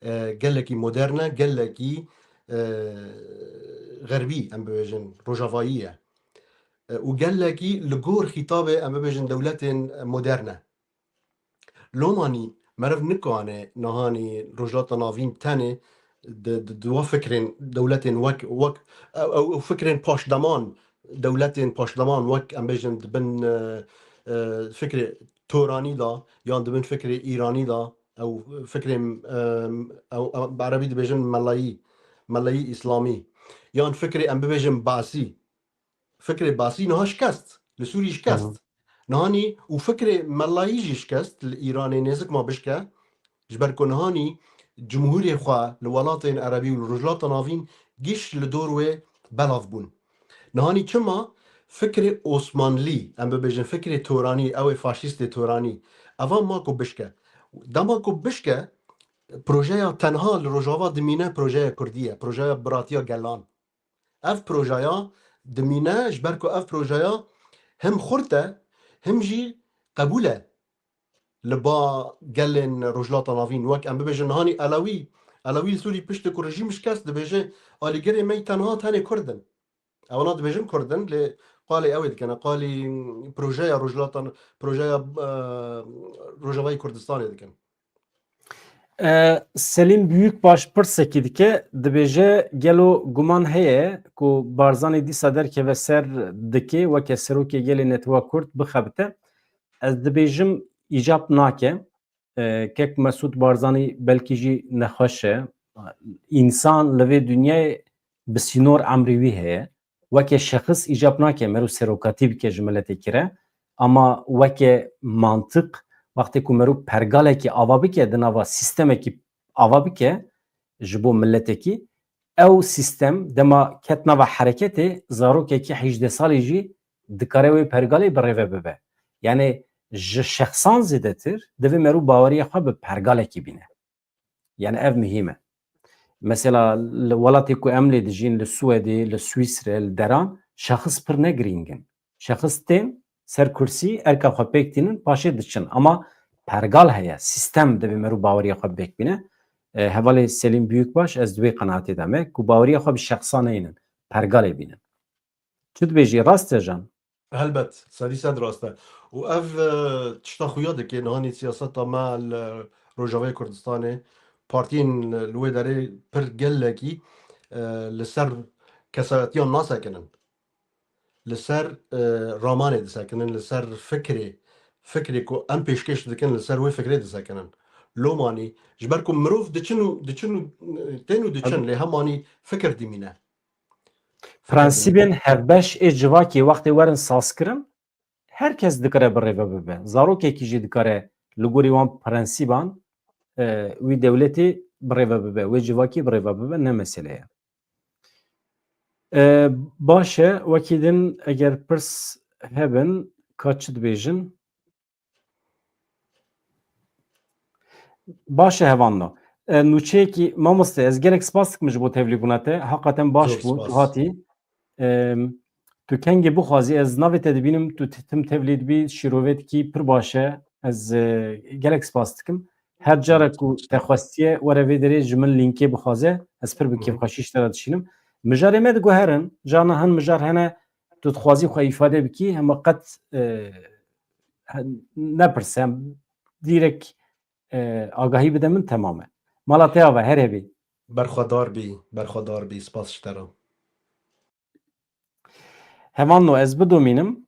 e, gelekî modern e, gelekî, e, xerbî, em bibêjin, rojavayî ye. E, û gelekî li gor xîtabê, em bibêjin, dewletên modern e. Lomanî meriv nikane nihanî Rojhilata Navîn tenê di, di, di wa fikrên dewletên wek, wek ew, ew, ew fikrên paşdeman, dewletên paşdeman wek em bêjin di bin, e, e, fikrê Toranî de yan di bin fikrê Îranî de, ew fikrên, e, ew, ew, bi erebî dibêjin melayî, melayî îslamî, yan fikrê em bibêjin basî. Fikrê Basî niha şikest. Li Sûrî şikest. Nihanî û fikrê melayî jî şikest li Îranê nêzik ma bişke. Ji ber ku nihanî cumhûrê xwe li welatên erebî û li Rojhilata Navîn giş li dor wê belav bûn. Nihanî çima fikrê Osmanlî, em bibêjin fikrê Toranî, ew ê faşîstê Toranî, eva ma ku bişke. Dema ku bişke, projeya tenha li Rojava dimîne projeya Kurdî ye, projeya biratiya gelan. Ev projeya dimîne, ji ber ku ev projeya him xurt e, him jî qebûl e li ba gelên Rojhilata Navîn. Wek em bibêjin nihanî Elewî, Elewî li Sûrî piştî ku rejîm şikest dibêje, alîgirê me yî tenha tenê Kurd in. Ewana dibêjin Kurd in, lê qalê ew ê dikin, qalî projeya Rojhilata, projeya, e, Rojavayê Kurdistanê dikin. E, Selîm Büyükbaş pirsekî dike, dibêje, gelo guman heye ku Barzanî dîsa derkeve ser dikê weke serokê gelê Neteweyî Kurd bixebite? Ez dibêjim îcab nake. E, kek Mesûd Barzanî belkî jî nexweş e. Însan li vê dinyayê bi sînor emrê wî heye. Weke şexis îcab nake mero serokatî bike ji miletê kire, ama weke mantiq, Wextê ku merû pergalekî ava bike, di nava sîstemekî ava bike ji bo miletekî, ew sîstem dema ket nava hereketê, zarokekî hejdeh salî jî dikare wê pergalê bi rêve bibe. Yani ji şexsan zêdetir divê merû baweriya xwe bi pergalekî bîne. Yani ev muhîm e. Mesela li welatê ku em lê dijîn, li Swêdê, li Swîsre, li deran, şexis pir ne girîng in. Şexis tên ser kursî, erka xwe pêk tînin, paşê diçin. Ama pergal heye, sîstem divê merû baweriya xwe pêk bîne. E, hevalê Selîm Büyükbaş, ez di wê qenaatê de me, ku baweriya xwe bi şexsan neynin, pergalê bînin. Çi dibêjî, rast e Can? Helbet, sedî sed rast e. Û ev, e, tişta xuya dike, nihanî siyaseta me li Rojavayê Kurdistanê, partiyên li wê derê pir gelekî, e, li ser kesayetiyan nasekinin. Li ser, e, ramanê disekinin, li ser fikrê, fikrê ku em pêşkêş dikin, li ser wê fikrê disekinin. Lomanî, ji ber ku mirov diçin û, diçin û, e, tên û diçin, lê hemanî fikir dimîne. Prensîbên hevbeş ê civakê wextê werin sazkirin, her kes dikare bi rêve bibe. Zarokekî jî dikare li gorî wan prensîban, e, wî dewletê bi rêve bibe, wê civakî bi rêve bibe, ne mesele ye. E, baş e, wekî din eger pirs hebin, ka çi dibêjin? Baş e, hevalno. E, nûçeyekî, mamoste, ez gelek spas dikim ji bo tevlîbûna te. Heqaten baş bû, tu hatî. E, tu kengê bixwazî, ez navê te dibînim, tu t-, tim tevlî dibî, şîrove dikî, pir baş e. Ez, e, gelek spas dikim. Her cara ku te xwestiye, were vê derê ji min lînkê bixwaze, ez pir bi kêfxweşî ji te re dişînim. Mijarê me diguherin, carna hin mijar hene, tu dixwazî xwe îfade bikî, hema qet, e, he-, nepirse, em direk, e, agahî bide min, temam e. Mala te ava, her hebî. Berxwedar bî, berxwedar bî, spas ji te re. Hevalno, ez bidomînim.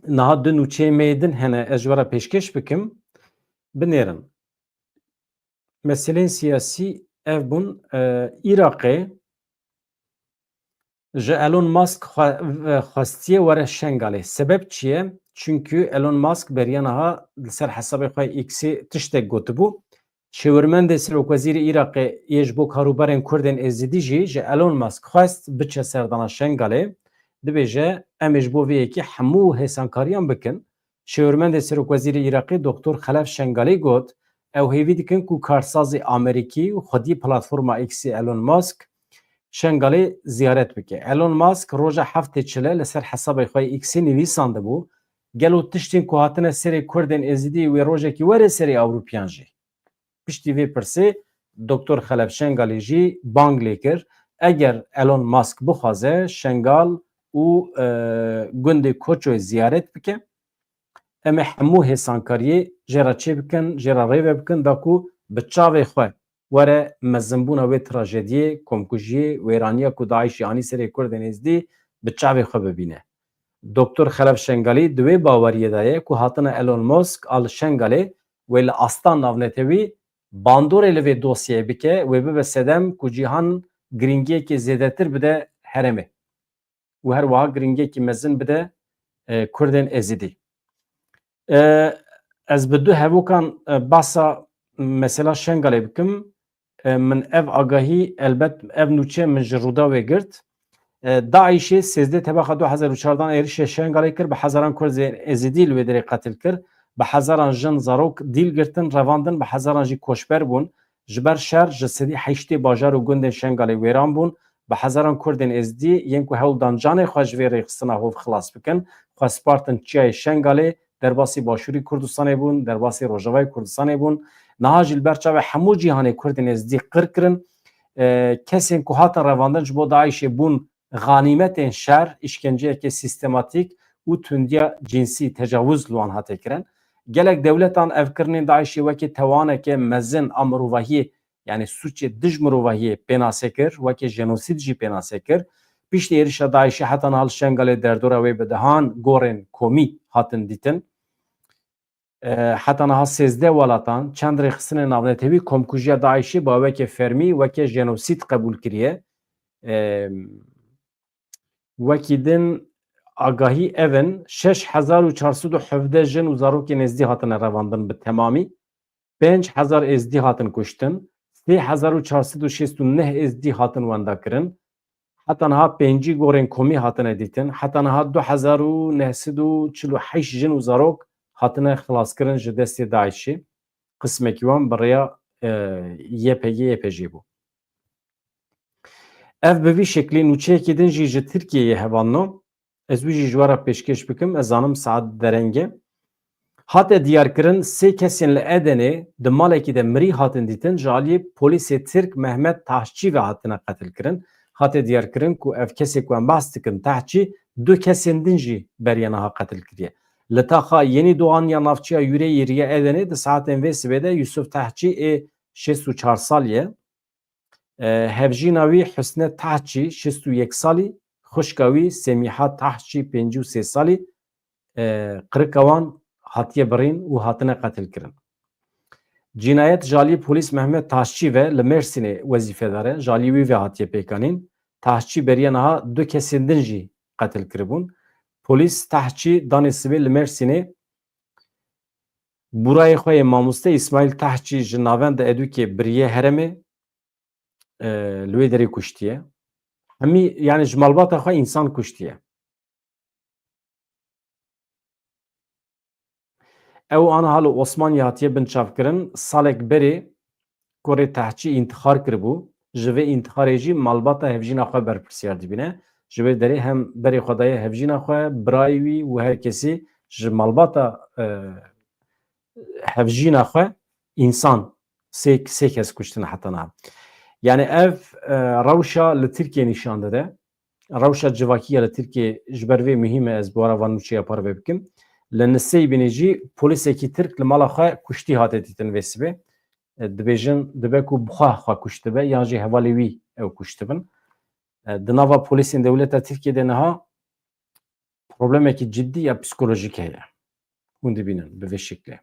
Niha du nûçeyê me yê din hene, ez ji we re pêşkêş bikim. Binêrin. Meselên siyasî ev bûn, e, Iraqê ji Elon Musk xwe-, xwestiye were Şengalê. Sebeb çi ye? Çunkî Elon Musk beriya niha li ser hesabê xwe X-ê tiştek gotibû. Şêwirmendê Serokwezîrê Iraqê yê ji bo karûbarên Kurdên Êzidî jî ji Elon Musk xwest biçe serdana Şengalê. Dibêje, em ê ji bo vê yekê hemû hêsankariyan bikin. Şêwirmendê Serokwezîrê Iraqê Doktor Xelef Şengalî got, ew hêvî dikin ku karsazê Amerîkî û xwediyê platforma X-ê Elon Musk Şengalê ziyaret bike. Elon Musk roja heftê çile li ser hesabê xwe yê X-ê nivîsandibû, gelo tiştên ku hatine serê Kurdên Êzidî wê rojekî were serê Ewropiyan jî? Piştî vê pirsê Doktor Xelef Şengalî jî bang lê kir, eger Elon Musk bixwaze, Şengal û, e, gundê Koçoyê ziyaret bike, em ê hemû hêsankariyê jê re çêbikin, jê re rêve bikin, da ku bi çavê xwe were mezinbûna wê trajediyê, komkujiyê, wêraniya ku DAIŞê anî serê Kurdên Êzidî bi çavê xwe bibîne. Doktor Xelef Şengalî di wê baweriyê de ye ku hatina Elon Musk a li Şengalê wê li asta navnetewî bandorê li vê dosyeyê bike, wê bibe sedem ku cîhan girîngiyekê zêdetir bide herêmê û her wiha girîngiyekî mezin bide, e, Kurdên Êzidî. E, ez bi du hevokan, e, behsa mesela Şengalê bikim. E, min ev agahî, elbet ev nûçe min ji Rûdawê girt. E, DAIŞê sêzdeh Tebaxa du hezar û çardan êrişê Şengalê kir, bi hezaran Kurd zê-, Êzidî li wê derê qetil kir, bi hezaran jin, zarok dîl girtin, revandin, bi hezaran jî koçber bûn. Ji ber şer ji sedî heştê bajar û gundên Şengalê wêran bûn, bi hezaran Kurdên Êzidî yên ku hewl dan canê xwe ji vê rêxistina hov xilas bikin, xwe spartin çiyayê Şengalê, derbasî Başûrî Kurdistanê bûn, derbasî Rojavayê Kurdistanê bûn. Niha jî li ber çavê hemû cîhanê Kurdên Êzidî qir kirin. E, kesên ku hatin revandin ji bo DAIŞê bûn xanîmetên şer, îşkenceyeke sîstematîk û tundiya cinsî, tecawuz li wan hate kirin. Gelek dewletan ev kirinên DAIŞê wekî tawaneke mezin a mirovahiyê, yanî sûcê dij mirovahiyê pênase kir, wekî jenosîd jî pênase kir. Piştî êrişa DAIŞê heta niha li Şengalê derdora wê bi dehan gorên komî hatin dîtin. E, heta niha sêzdeh welatan, çend rêxistinên navnetewî komkujiya DAIŞê bi aweke fermî weke jenosîd qebûl kiriye. E, wekî din agahî ev in: şeş hezar û çar sed û hevdeh jin û zarokê êzdî hatine revandin bi temamî, pênc hezar êzdî hatin kuştin, sê hezar û çar sed û şêst û neh êzdî hatin wendakirin, heta niha pêncî gorên komî hatine dîtin, heta niha du hezar û neh sed û çil û heşt jin û zarok hatine xilaskirin ji destê DAIŞ'ê. Qismekî wan bi rêya, e, Y P G, Y P J'ê bû. Ev bi vî şeklî nûçeyekî din jî ji Tirkiyeyê hevalno. Ez wî jî ji we re pêşkêş bikim, ez zanim saet dereng e. Hate diyarkirin, sê kesên li Edenê di malekî de mirî hatin dîtin, ji aliyê polîsê Tirk Mehmet Tahçî ve hatine qetilkirin. Hate diyarkirin ku ev kesê ku em behs dikin, Tahçî, du kesên din jî beriya niha qetil kiriye. Li taxa Yenî Doğan ya navçeya Yüreğir ya Edenê di saetên vê sibê de Yusuf Tahçî ê şêst û çar salî ye. E, hevjîna wî Husne Tahçî, şêst û yek salî, xwişka wî Semîha Tahçî, pêncî û sê salî, e, qirika wan hatiye birîn û hatine qetilkirin. Cînayet ji alî polîs Mehmet Taşçî ve li Mêrsînê wezîfedar e, ji alî wî ve hatiye pêkanîn. Taşçî beriya niha du kesên din jî qetil kiribûn. Polîs Tahçî danê sibê li Mêrsînê burayê xwe yê mamoste Îsmaîl Tahçî ji navenda Edûkê biriye herêmê, e, li wê derê kuştiye. Hemî, yani ji malbata xwe însan kuştiye. Ew aniha li Osmaniye hatiye binçavkirin. Salek berê kurê Tahçî întîxar kiribû. Ji vê întîxarê jî malbata hevjîna xwe berpirsiyar dibîne. Ji vê derê hem berê xwe daye hevjîna xwe, birayê wî û her kesî ji malbata, e, hevjîna xwe însan, sê, sê kes kuştin heta niha. Yani ev, e, rewşa li Tirkiye nîşan dide. Rewşa civakî ya li Tirkiye ji ber vê muhîm e, ez bi we re van nûçeya parve bikim. Li Nisêybînê jî polîsekî Tirk li mala xwe kuştî hate dîtin vê sibê. E, dibêjin dibe ku bi xwe xwe kuştibe yan jî hevalê wî ew kuştibin. E, di nava polîsên dewleta Tirkiye de niha problemekî cidî ya psîkolojîk heye. Hûn dibînin bi vê şeklê.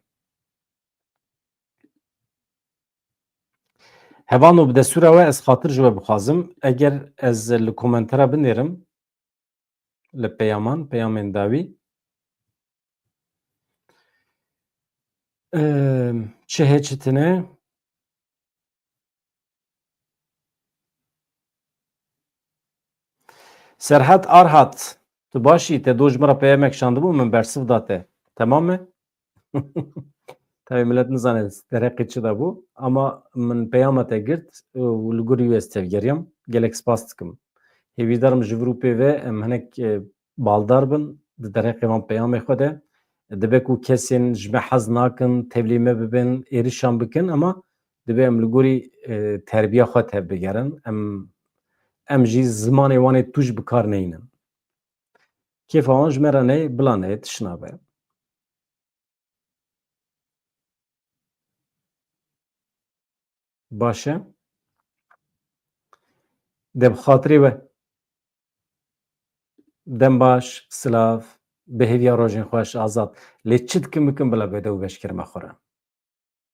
Hevalno, bi destûra we ez xatir ji we bixwazim. Eger ez li komentera binêrim, li peyaman, peyamên dawî. Ehm, çi hê çi tine? Serhat Arhat, tu baş î, te do ji min re peyamek şandibû, min bersiv da te. Temam e? Tabii millet nizane dereqê çi de bû, ama min peyama te girt û li gorî wî ez tevgeriyam. Gelek spas dikim. Hêvîdar im ji vir û pê ve em hinek, e, baldar bin di dereqê van peyamê xwe de. Dibe ku kesên ji me hez nakin, tevlî me bibin, êrişan bikin, ama dibe em li gorî, e, terbiya xwe tevbigerin. Em, em jî zimanê wan ê tûj bi kar neynin. Kêfa wan ji me re neyê, bila neyê, tişt nabe. Baş e. De bi xatirê we. Dem baş, silav, bi hêviya rojên xweş, Azad. Lê çi dikim bikim, bila bêdew beşkerime xwe re.